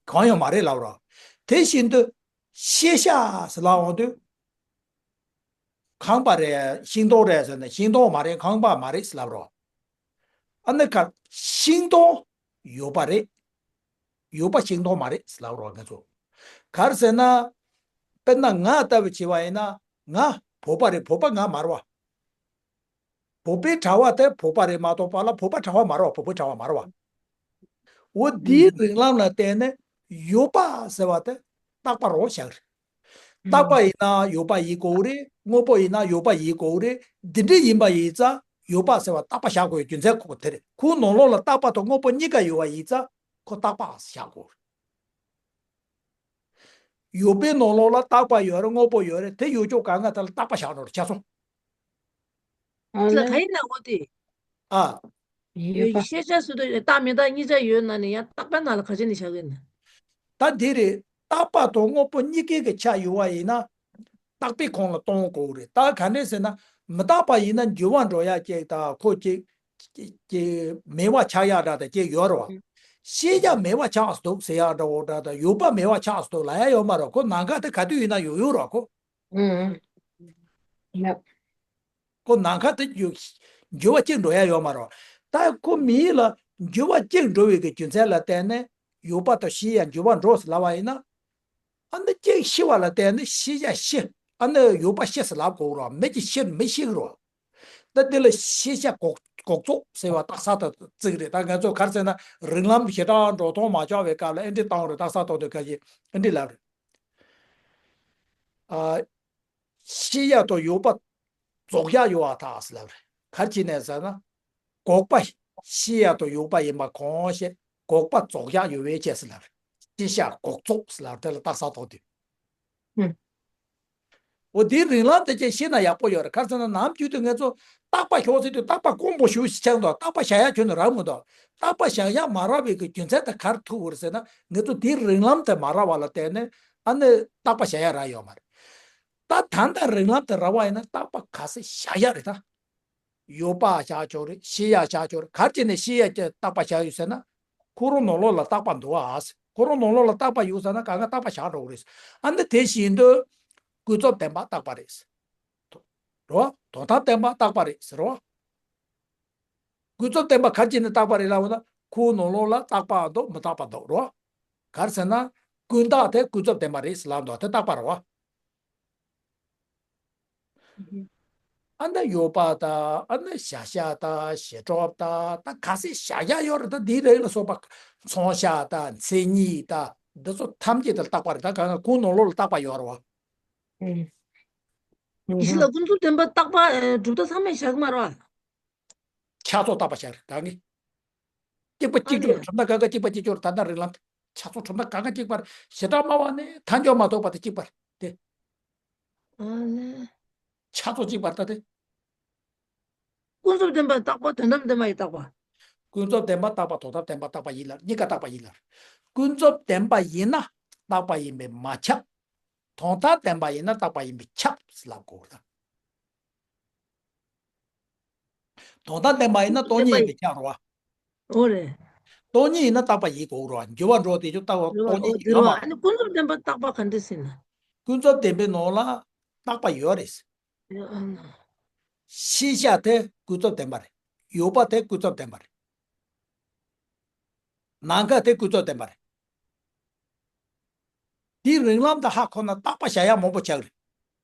གང་ཡང་མ་རེད་ལབ་རོ། དེ་བཞིན་དུ། ཤེས་བྱ་ཟེར་ལབ་འོང་དུས། ཁམས་པ་རེད་ཤིང་སྡོང་རེད་ཟེར་ན་ཤིང་སྡོང་མ་རེད་ཁམས་པ་མ་རེད་ཟེར་ལབ་རོ། ཨ་ནི་ག་ཤིང་སྡོང་ཡོད་པ་རེད། ཡོད་པ་ཤིང་སྡོང་མ་རེད་ཟེར་ལབ་རོ་ང་ཚོ། ག་རེ་ཟེར་ན། དཔེར་ན་ང་ལྟ་བུ་བྱས་པ་ཡིན་ན་ང་བོད་པ་རེད། བོད་པ་ང་མ་རེད་པ། བོད་པའི་གྲྭ་པ་དེ་བོད་པ་རེད་མ་གཏོགས་པ་ལ་བོད་པ་གྲྭ་པ་མ་རེད་པ། བོད་པའི་གྲྭ་པ་མ་རེད་པ། འོ་འདིའི་རིགས་ལམ་ལ་བརྟེན་ནས་ཡོད་པ་ཟེར་བ་དེ་རྟག་པ་རང་བཞག་རེད། རྟག་པ་ཡིན་ན་ཡོད་པ་ཡིན་དགོས་རེད། དངོས་པོ་ཡིན་ན་ཡོད་པ་ཡིན་དགོས་རེད། འདི་འདྲ་ཡིན་པ་ཡིན་ཙང་ཡོད་པ་ཟེར་བ་རྟག་པ་བཞག་དགོས་རྒྱུ་མཚན་ཁོ་དེ་རེད། ཁོའི་ནང་ལོགས་ལ་རྟག་པ་དང་དངོས་པོ་གཉིས་ཀ་ཡོད་པ་ཡིན་ཙང་ཁོ་རྟག་པ་བཞག་དགོས་རེད། ཡོད་པའི་ནང་ལོགས་ལ་རྟག་པ་ཡོད་རེད། དངོས་པོ་ཡོད་རེད། དེ་ཡོད་ཕྱོགས་གང་ག་དེ་ལ་རྟག་པ་བཞག་འགྲོ་རེད་ཆ་ཚང་། ཨ་ལ་ལེ། ག་ཡིན་ན་འོ་དེ། ཨ། ཡོད་པ། ཤེས་བྱ་ཟེར་དུས་རྟག་མི་རྟག་གཉིས་ཆ་ཡོད་ན་ནི་ཡང་རྟག་པའི་ནང་ལ་ག་ཅི་ནས་བཞག་གི་ན། ད་འདི་རེད། རྟག་པ་དང་དངོས་པོ་གཉིས་ཀའི་གི་ཆ་ཡོད་པ་ཡིན་ན། རྟག་པའི་ཁོངས་ལ་གཏོང་དགོས་རེད། ད་ག་འདྲས་ཟེར་ན་མི་རྟག་པ་ཡིན་ན་འགྱུར་བ་འགྲོ་ཡ་ཅིག་དང་ཁོ་ཅིག་ཅིག་མེད་པ་ཆགས་ཡག་འདྲ་དང་ཅིག་ཡོད་རེད་པ། ཤེས་བྱ་མེད་པ་ཆགས་སུ་འདུག་ཟེར་ཡག་འདྲ་བོ་འདྲ་དང་ཡོད་པ་མེད་པ་ཆགས་སུ་འདུག་ལབ་ཡ་ཡོད་མ་རེད། ཁོ་ནམ་མཁའ་དེ་ག་དུས་ཡིན་ན་ཡོད་ཡོད་རེད་ཁོ། ཨུམ། ཡ། ཁོ་ནམ་མཁའ་དེ་འགྱུར་འགྱུར་བ་གཅིག་འགྲོ་ཡ་ཡོད་མ་རེད། ད་ཁོ་མི་ཡིན་ལ་འགྱུར་བ་གཅིག་འགྲོ་བའི་གི་རྒྱུ་མཚན་ལ་བརྟེན་ནས་ཡོད་པ་དང་ཤེས་ཡ་འགྱུར་བ་འགྲོ་ཟེར་ལབ་པ་ཡིན་ན། ཨ་ནི་གཅིག་ཤི་བ་ལ་བརྟེན་ནས་ཤེས་བྱ་ཤི། ཨ་ནི་ཡོད་པ་ཤི་ཟེར་ལབ་དགོས་རེད། མི་གཅིག་ཤི་མི་ཤི་གི་རེད། ད་འདི་ལ་ཤེས་བྱ་འགོག་འགོག་བཙོག་ཟེར་བ་རྟགས་གསལ་དང་གཅིག་རེད། ད་ང་ཚོ་ག་རེ་ཟེར་ན་རིགས་ལམ་ཞེ་དྲག་འགྲོ་སྟངས་མ་འཆར་བའི་སྐབས་ལ་ཨེ་འདྲས་བཏང་རེད། རྟགས་གསལ་གཏོང་དུས་ག་ཞིག་ཨེ་འདྲས་ལབ་རེད། ཨ། ཤེས་ཡ་དང་ཡོད་པ་རྫོགས་ཡ་ཡོད་པར་ཐལ་ཟེར་ལབ་རེད། ག་རེ་བྱས་ནས་ཟེར་ན། འགོག་པ་ཤེས་ཡ་དང་ཡོད་པ་ཡིན་པ་གང་ཤེས་འགོག་པ་རྫོགས་ཡ་ཡོད་པའི་ཕྱིར་ཟེར་ལབ་རེད། ཤེས་བྱ་འགོག་ཚོགས་ལ་དེ་ལ་རྟགས་གསལ་ཐོགས་དུས། ཨུ། འོ་དེའི་རིང་ལམ་དེ་ཅིག་ཤེས་ན་ཡག་པོ་ཡོད་རེད། ག་རེ་ཟེར་ན་ནམ་རྒྱུན་དུ་ངེད་ཚོ་རྟག་པ་ཞོག་ཟེར་དུས་རྟག་པ་དཀོན་པོ་ཞུ་ཞིག་ཆགས་འདུག་རྟག་པ་བཞག་ཡག་ཁྱོན་ནས་རག་མི་འདུག་རྟག་པ་བཞག་ཡག་མ་རག་པའི་གི་རྒྱུ་མཚན་དེ་ག་རེ་ཐུག་ཡོད་རེད་ཟེར་ན། ངེད་ཚོ་དེའི་རིང་ལམ་དེ་མ་རག་པ་ལ་བརྟེན་ནས་ཨ་ནི་རྟག་པ་བཞག་ཡག་རག་ཡོད་མ་རེད། ད་ད་ལྟ་རིང་ལམ་དེ་རག་པ་ཡིན་ན་རྟག་པ་ག་ཚོད་བཞག་ཡག་རེད་ད། ཡོད་པ་བཞག་ཆོག་རེད། ཤེས་ཡག་བཞག་ཆོག་རེད། ག་རེ་བྱས་ནས་ཤེས་ཡག་གི་རྟག་པ་བཞག་ཡོད་ཟེར་ན། ཁོ་རང་ནང་ལོགས་ལ་རྟག་པ་འདུག་ཨ། ཁོ་རང་ནང་ལོགས་ལ་རྟག་པ་ཡོད་ཟེར་ན་གང་ག་རྟག་པ་བཞག་འགྲོ་གི་རེད། ཨ་ནི་དེ་བཞིན་དུ་ཀུན་རྫོབ་བདེན་པ་རྟག་པ་རེད། རོ། དོན་དམ་བདེན་པ་རྟག་པ་རེད་ཟེར་རོ། ཀུན་རྫོབ་བདེན་པ་ག་རེ་བྱས་ནས་རྟག་པ་རེད་ལབ་ན། ཁོའི་ནང་ལོགས་ལ་རྟག་པ་འདུག་མི་རྟག་པ་འདུག་རོ། ག་རེ་ཟེར་ན། ཀུན་བརྟགས་དེ་ཀུན་རྫོབ་བདེན་པ་རེད་ཟེར་ལབ་འདུག་དེ་རྟག་པ་རེད་བ། ཨ་ནི་ཡོད་པ་དང་ཨ་ནི་བཞག་བཞག་དང་བཞག་གྲབས་དང་ད་ག་ཚོད་བཞག་ཡག་ཡོད་རེད། ད་འདིའི་རིགས་ལ་སོགས་པ་མཚོན་བྱ་དང་མཚན་ཉིད་དང་འདི་ཚོ་ཐམས་ཅད་དེ་ལ་རྟག་པ་རེད། ད་གང་ག་ཁོའི་ནང་ལོགས་ལ་རྟག་པ་ཡོད་རེད་བ། ཡིན་གཞི་ལ་ཀུན་རྫོབ་བདེན་པ་རྟག་པ་ཨེ་གྲུབ་མཐའ་ཚང་མས་བཞག་གི་མ་རེད་བ། ཆགས་ཚོགས་རྟག་པ་བཞག་རེད་གང་གི། གཅིག་པ་གཅིག་གྱུར་ཨ་ལས། གྲུབ་མཐའ་གང་ག་གཅིག་པ་གཅིག་གྱུར། ད་ལྟ་རིང་ལམ་ཆགས་ཚོགས་གྲུབ་མཐའ་གང་ག་གཅིག་པ་རེད། བྱེ་བྲག་སྨྲ་བ་ནི་མཐའ་འཇོག་མ་གཏོགས་པ་དེ་གཅིག་པ་རེད་དེ། ཨ་ལས། ཆགས་ཚོགས་གཅིག་པ་རེད་ད་དེ། ཀུན་རྫོབ་བདེན་པ་རྟག་པ་དོན་དམ་བདེན་པ་ཡི་རྟག་པ། ཀུན་རྫོབ་བདེན་པ་རྟག་པ་དོན་དམ་བདེན་པ་རྟག་པ་ཡིན་ལ་གཉིས་ཀ་རྟག་པ་ཡིན་ལ། ཀུན་རྫོབ་བདེན་པ་ཡིན་ན་རྟག་པ་ཡིན་པས་མ་ཁྱབ། དོན་དམ་བདེན་པ་ཡིན་ན་རྟག་པ་ཡིན་པས་ཁྱབ་ཟེར་ལབ་དགོས་ལ། དོན་དམ་བདེན་པ་ཡིན་ན་སྟོང་ཉིད་ཡིན་པས་ཁྱབ་རོ། འོ་རེད། སྟོང་ཉིད་ཡིན་ན་རྟག་པ་ཡིན་དགོས་རོ། འགྱུར་བ་འགྲོ་དེ་ཚོ་རྟག་པ་རེད་བ། སྟོང་ཉིད་འོ་དེ་ཡོད་རེད་བ། མ་ཨ་ནི་ཀུན་རྫོབ་བདེན་པ་རྟག་པ་ག་འདྲ་ཟེར་ན། ཀུན་རྫོབ་བདེན་པའི་ནང་ལ་རྟག་པ་ཡོད་རེད། ཡོད་ཨ་ན། ཤེས་བྱ་དེ་ཀུན་རྫོབ་བདེན་པ་རེད། ཡོད་པ་དེ་ཀུན་རྫོབ་བདེན་པ་རེད། ནམ་མཁའ་དེ་ཀུན་རྫོབ་བདེན་པ་རེད། དེའི་རིང་ལམ་དུ་ཧ་གོ་ན་རྟག་པ་བཞག་ཡག་མང་པོ་ཆགས་རེད།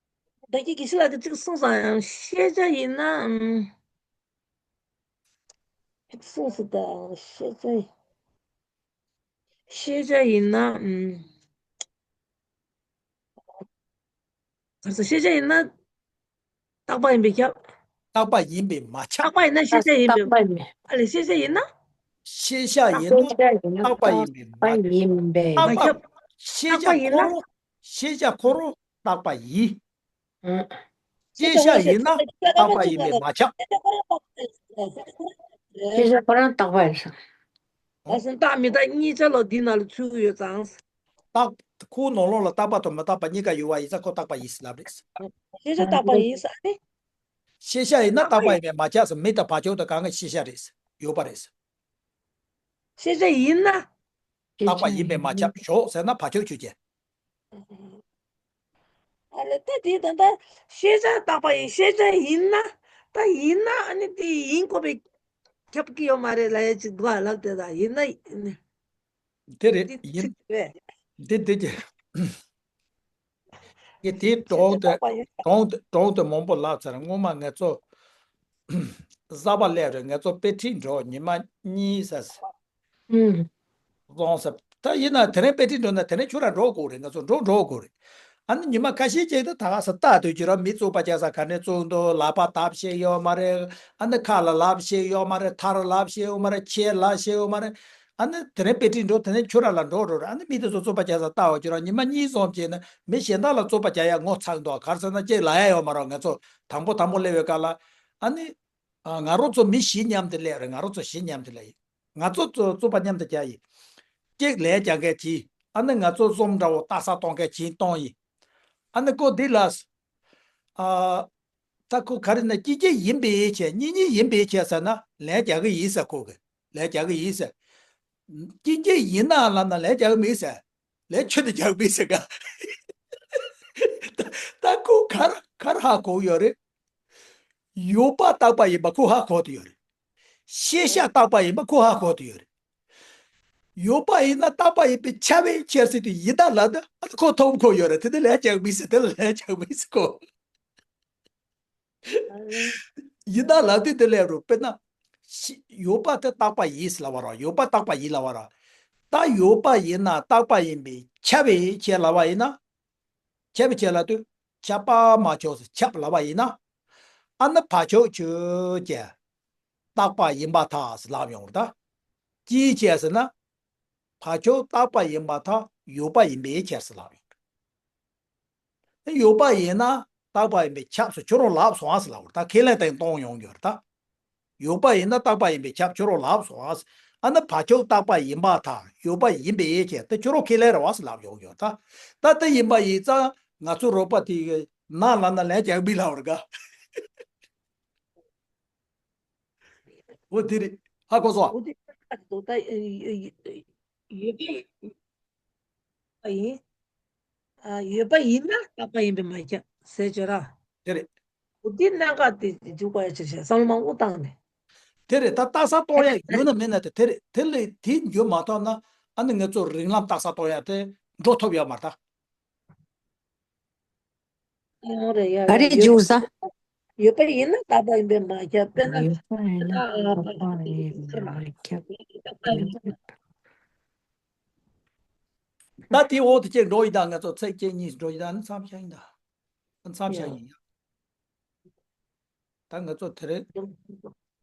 ད་གི་དགེ་བཤེས་ལགས་ཀྱིས་གཅིག་གསུངས་སོང་ཡང་ཤེས་བྱ་ཡིན་ན་ཨམ། གཅིག་གསུངས་སོང་ད་ཤེས་བྱ་ཡིན། ཤེས་བྱ་ཡིན་ན་ཨམ། ག་རེ་ཟེར། ཤེས་བྱ་ཡིན་ན་རྟག་པ་ཡིན་པས་ཁྱབ། རྟག་པ་ཡིན་པས་མ་ཁྱབ། རྟག་པ་ཡིན་ན་ཤེས་བྱ་ཡིན་པས། རྟག་པ་ཡིན་པས། ཨ་ལས་ཤེས་བྱ་ཡིན་ན། ཤེས་བྱ་ཡིན་ན་རྟག་པ་ཡིན་པས་མ་ཁྱབ། ཡིན་པས། མ་ཁྱབ། ཤེས་བྱ་ཁོ་རང་ཤེས་བྱ་ཁོ་རང་རྟག་པ་ཡིན། ཨང་། ཤེས་བྱ་ཡིན་ན་རྟག་པ་ཡིན་པས་མ་ཁྱབ། ཤེས་བྱ་ཁོ་རང་རྟག་པ་ཡིན་ས། ད་སོང་རྟག་མི་རྟག་གཉིས་ཆ་ལོ་འདི་ནང་ལ་ཚུད་ཀྱི་ཡོད་ཙང་། རྟག་ཁོའི་ནང་ལོགས་ལ་རྟག་པ་དང་མི་རྟག་པ་གཉིས་ཀ་ཡོད་པ་ཡིན་ཙང་ཁོ་རྟག་པ་ཡིན་ཟེར་ལབ་རེད། ཤེས་བྱ་རྟག་པ་ཡིན་ས་ནི། ཤེས་བྱ་ཡིན་ན་རྟག་པ་ཡིན་པས་མ་ཁྱབ་ཟེར། མི་དང་བྱ་ཁྱོད་དང་གང་ག་ཤེས་བྱ་རེད། ཡོད་པ་རེད། ཤེས་བྱ་ཡིན་ན། རྟག་པ་ཡིན་པས་མ་ཁྱབ། ཞོག་ཟེར་ན་བྱ་ཁྱོད་ཆོས་ཅན། ཨ་ལས་ད་དེ་ད་ལྟ་ཤེས་བྱ་རྟག་པ་ཡིན། ཤེས་བྱ་ཡིན་ན། ད་ཡིན་ན་ཨ་ནི་དེ་ཡིན་དགོས་པའི་ཁྱབ་ཀྱི་ཡོད་མ་རེད་ལབ་ཡ་ཅིག་འདུག་ཨ། ལབ་དེ་ད་ཡིན་ན་ཡིན། དེ་རེད། འདི་ཡིན། ཚིག་རེད། འདི་འདི་ཀྱི། ངས་དེའི་གྲོགས་དེ་གྲོགས་དེ་གྲོགས་དེ་མང་པོ་ལབ་ཚར། སྔོན་མ་ངེད་ཚོ་གཟའ་པ་སླེབས་རེད། ངེད་ཚོ་དཔེ་ཁྲིད་འགྲོ་ཉི་མ་གཉིས་ཟེར། ཨུམ། བཟང་ཟེར། ད་ཡིན་ན་དེ་རིང་དཔེ་ཁྲིད་འགྲོ་ན་དེ་རིང་ཁྱོད་རང་འགྲོ་དགོས་རེད། ང་ཚོ་འགྲོ་འགྲོ་དགོས་རེད། ཨ་ནི་ཉི་མ་ཁ་ཤས་ཅིག་ད་ད་ག་ས་ལྟ་དུས་ཀྱི་ར་མི་རྩོད་པ་རྒྱག་ས་ག་ནས་རྩོད་འདུག་ལག་པ་བརྡབ་ཤེས་ཡོད་མ་རེད། ཨ་ནི་ཁ་ལ་ལབ་ཤེས་ཡོད་མ་རེད། ཐལ་ལབ་ཤེས་ཡོད་མ་རེད། ཁྱེར་ལབ་ཤེས་ཡོད་མ་རེད། ཨ་ནི་དེ་རིང་དཔེ་ཁྲིད་འགྲོ་དེ་ནས་ཁྱོད་རང་ལ་འགྲོ་འགྲོ་རེད། ཨ་ནི་མི་དེ་ཚོ་རྩོད་པ་རྒྱག་ས་ལྟ་འོ་ཁྱོད་རང་ཉི་མ་གཉིས་གསུམ་བྱས་ན་མི་གཞན་དག་ལ་རྩོད་པ་རྒྱག་ཡ་ངོ་ཚ་གི་འདུག་ག་རེ་ཟེར་ན་ཅིག་ལབ་ཡ་ཡོད་མ་རེད། ང་ཚོ་དང་པོ་དང་པོ་སླེབས་པའི་སྐབས་ལ་ཨ་ནི། ཨ། ང་རང་ཚོ་མི་བཞི་མཉམ་དུ་སླེབས་རེད། ང་རང་ཚོ་བཞི་མཉམ་དུ་སླེབས་ཡིན། ང་ཚོ་རྩོད་རྩོད་པ་མཉམ་དུ་རྒྱག་ཡིན། གཅིག་ལན་རྒྱག་མཁན་གྱིས། ཨ་ནི་ང་ཚོ་རྩོམ་འདྲ་བོ་ལྟ་ས་གཏོང་མཁན་གྱིས་གཏོང་ཡིན། ཨ་ནི་ཁོ་འདི་ལ། ཨ། ད་ཁོ་ག་རེ་ན་གཅིག་གཅིག་ཡིན་པའི་ཆེད་གཉིས་གཉིས་ཡིན་པའི་ཆེད་ཟེར་ན་ལན་རྒྱག་གི་ཡིན་ཟེར། ཁོ་གིས་ལན་རྒྱག་གི་ཡིན་ཟེར། གཅིག་གཅིག་ཡིན་ན་ལབ་ན་ལན་རྒྱག་གི་མིན་ཟེར། ལན་ཁྱོན་ནས་རྒྱག་གི་མིན་ཟེར་ག་ད་ད་ཁོ་ག་རེ་ག་རེ་ཧ་གོ་ཡོད་རེད། ཡོད་པ་རྟག་པ་ཡིན་པ་ཁོ་ཧ་གོ་བསྡད་ཡོད་རེད། ཤེས་བྱ་རྟག་པ་ཡིན་པ་ཁོ་ཧ་གོ་བསྡད་ཡོད་རེད། ཡོད་པ་ཡིན་ན་རྟག་པ་ཡིན་པས་ཁྱབ་པའི་ཕྱིར་ཟེར་དུས་ཡིན་ད་ལབ་ན་ཨ་ཁོ་མཐོང་གོ་ཡོད་རེད། དེ་ནི་ལན་རྒྱག་མི་སྲིད། དེ་ལ་ལན་རྒྱག་མི་སྲིད་ཁོ། ཡིན་ད་ལབ་དུས་དེ་ལས་རུ་དཔེར་ན། ཤི་ཡོད་པ་དེ་རྟག་པ་ཡིན་ཟེར་ལབ་པ་རེད། ཡོད་པ་རྟག་པ་ཡིན་ལབ་པ་རེད། ད་ཡོད་པ་ཡིན་ན་རྟག་པ་ཡིན་པས་ཁྱབ་པའི་ཕྱིར་ལབ་པ་ཡིན་ན། ཁྱབ་པའི་ཕྱིར་ལབ་དུས་ཁྱབ་པ་མ་ཁྱབ་ཟེར་ཁྱབ་ལབ་པ་ཡིན་ན། ཨ་ནི་བྱ་ཁྱབ་ཆོས་ཅན། རྟག་པ་ཡིན་པར་ཐལ་ཟེར་ལབ་ཡོང་བ་རེད་ད། ཅིའི་ཕྱིར་ཟེར་ན། བ་ཁྱབ་རྟག་པ་ཡིན་པར་ཐལ། ཡོད་པ་ཡིན་པས་ཁྱབ་ཟེར་ལབ་ཡོད། ད་ཡོད་པ་ཡིན་ན་རྟག་པ་ཡིན་པས་ཁྱབ་ཟེར་ཁྱོད་རང་ལབ་སོང་ཨ་ཟེར་ལབ་པ་རེད། ད་ཁས་ལེན་དེ་གཏོང་ཡོང་རྒྱུ་རེད་ད། ཡོད་པ་ཡིན་ན་རྟག་པ་ཡིན་པས་ཁྱབ་ཁྱོད་རང་ལབ་སོང་ཨ་ཟེར། ཨ་ནི་བ་ཁྱབ་རྟག་པ་ཡིན་པར་ཐལ། ཡོད་པ་ཡིན་པས་ཁྱབ། ད་ཁྱོད་རང་ཁས་ལེན་རེད་བ་ཟེར་ལབ་ཡོང་རྒྱུ་རེད་ད། ད་དེ་ཡིན་པ་ཡིན་ཙང་ང་ཚོ་རོགས་པ་དེ་གི་ནང་ལ་ན་ལན་རྒྱག་མི་ལབ་པ་རེད་ག་འོ་དེ་རེད། ཧ་གོ་སོང་ཨ། འོ་དེ་ད་ཡོད་པ་ཡིན། ཨ་ཡིན། ཨ་ཡོད་པ་ཡིན་ན་རྟག་པ་ཡིན་པས་མ་ཁྱབ་ཟེར་བརྗོད་ར། དེ་རེད། འོ་དེ་གནད་འགག་དེ་འཇུག་པ་ཡ་ཆེར་བཤད་བསམ་བློ་མང་པོ་བཏང་ནས། དེ་རེད། ད་རྟགས་གསལ་གཏོང་ཡ་ཡོད་ན་མེད་ན་དེ་དེ་རེད། དེ་ལས་དེ་འཇུག་མ་ཐུབ་ན་ཨ་ནི་ང་ཚོ་རིགས་ལམ་རྟགས་གསལ་གཏོང་ཡ་དེ་འགྲོ་ཐུབ་ཡོད་མ་རེད་ད། ཡང་རེད་ཡ། ག་རེ་ཡོད་འཇུག་ས། ཡོད་པ་ཡིན་ན་རྟག་པ་ཡིན་པས་མ་ཁྱབ། དཔེར་ན་ཡོད་པ་ཡིན་ན་རྟག་པ་ཡིན་པས་མ་ཁྱབ། རྟག་པ་ཡིན་ན་ད་དེའི་འོག་ཏུ་གཅིག་འགྲོ་ཡི་ད། ང་ཚོ་ཚིགས་གཅིག་གཉིས་འགྲོ་ཡི་ད། ནི་མཚམས་བཞག་ཡིན་ད། མཚམས་བཞག་ཡིན་ཡ། ད་ང་ཚོ་དེ་རིང་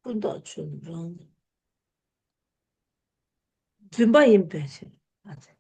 ཀུན་བརྟགས་ཆོས་རང་རྫུན་པ་ཡིན་པའི་ཕྱིར།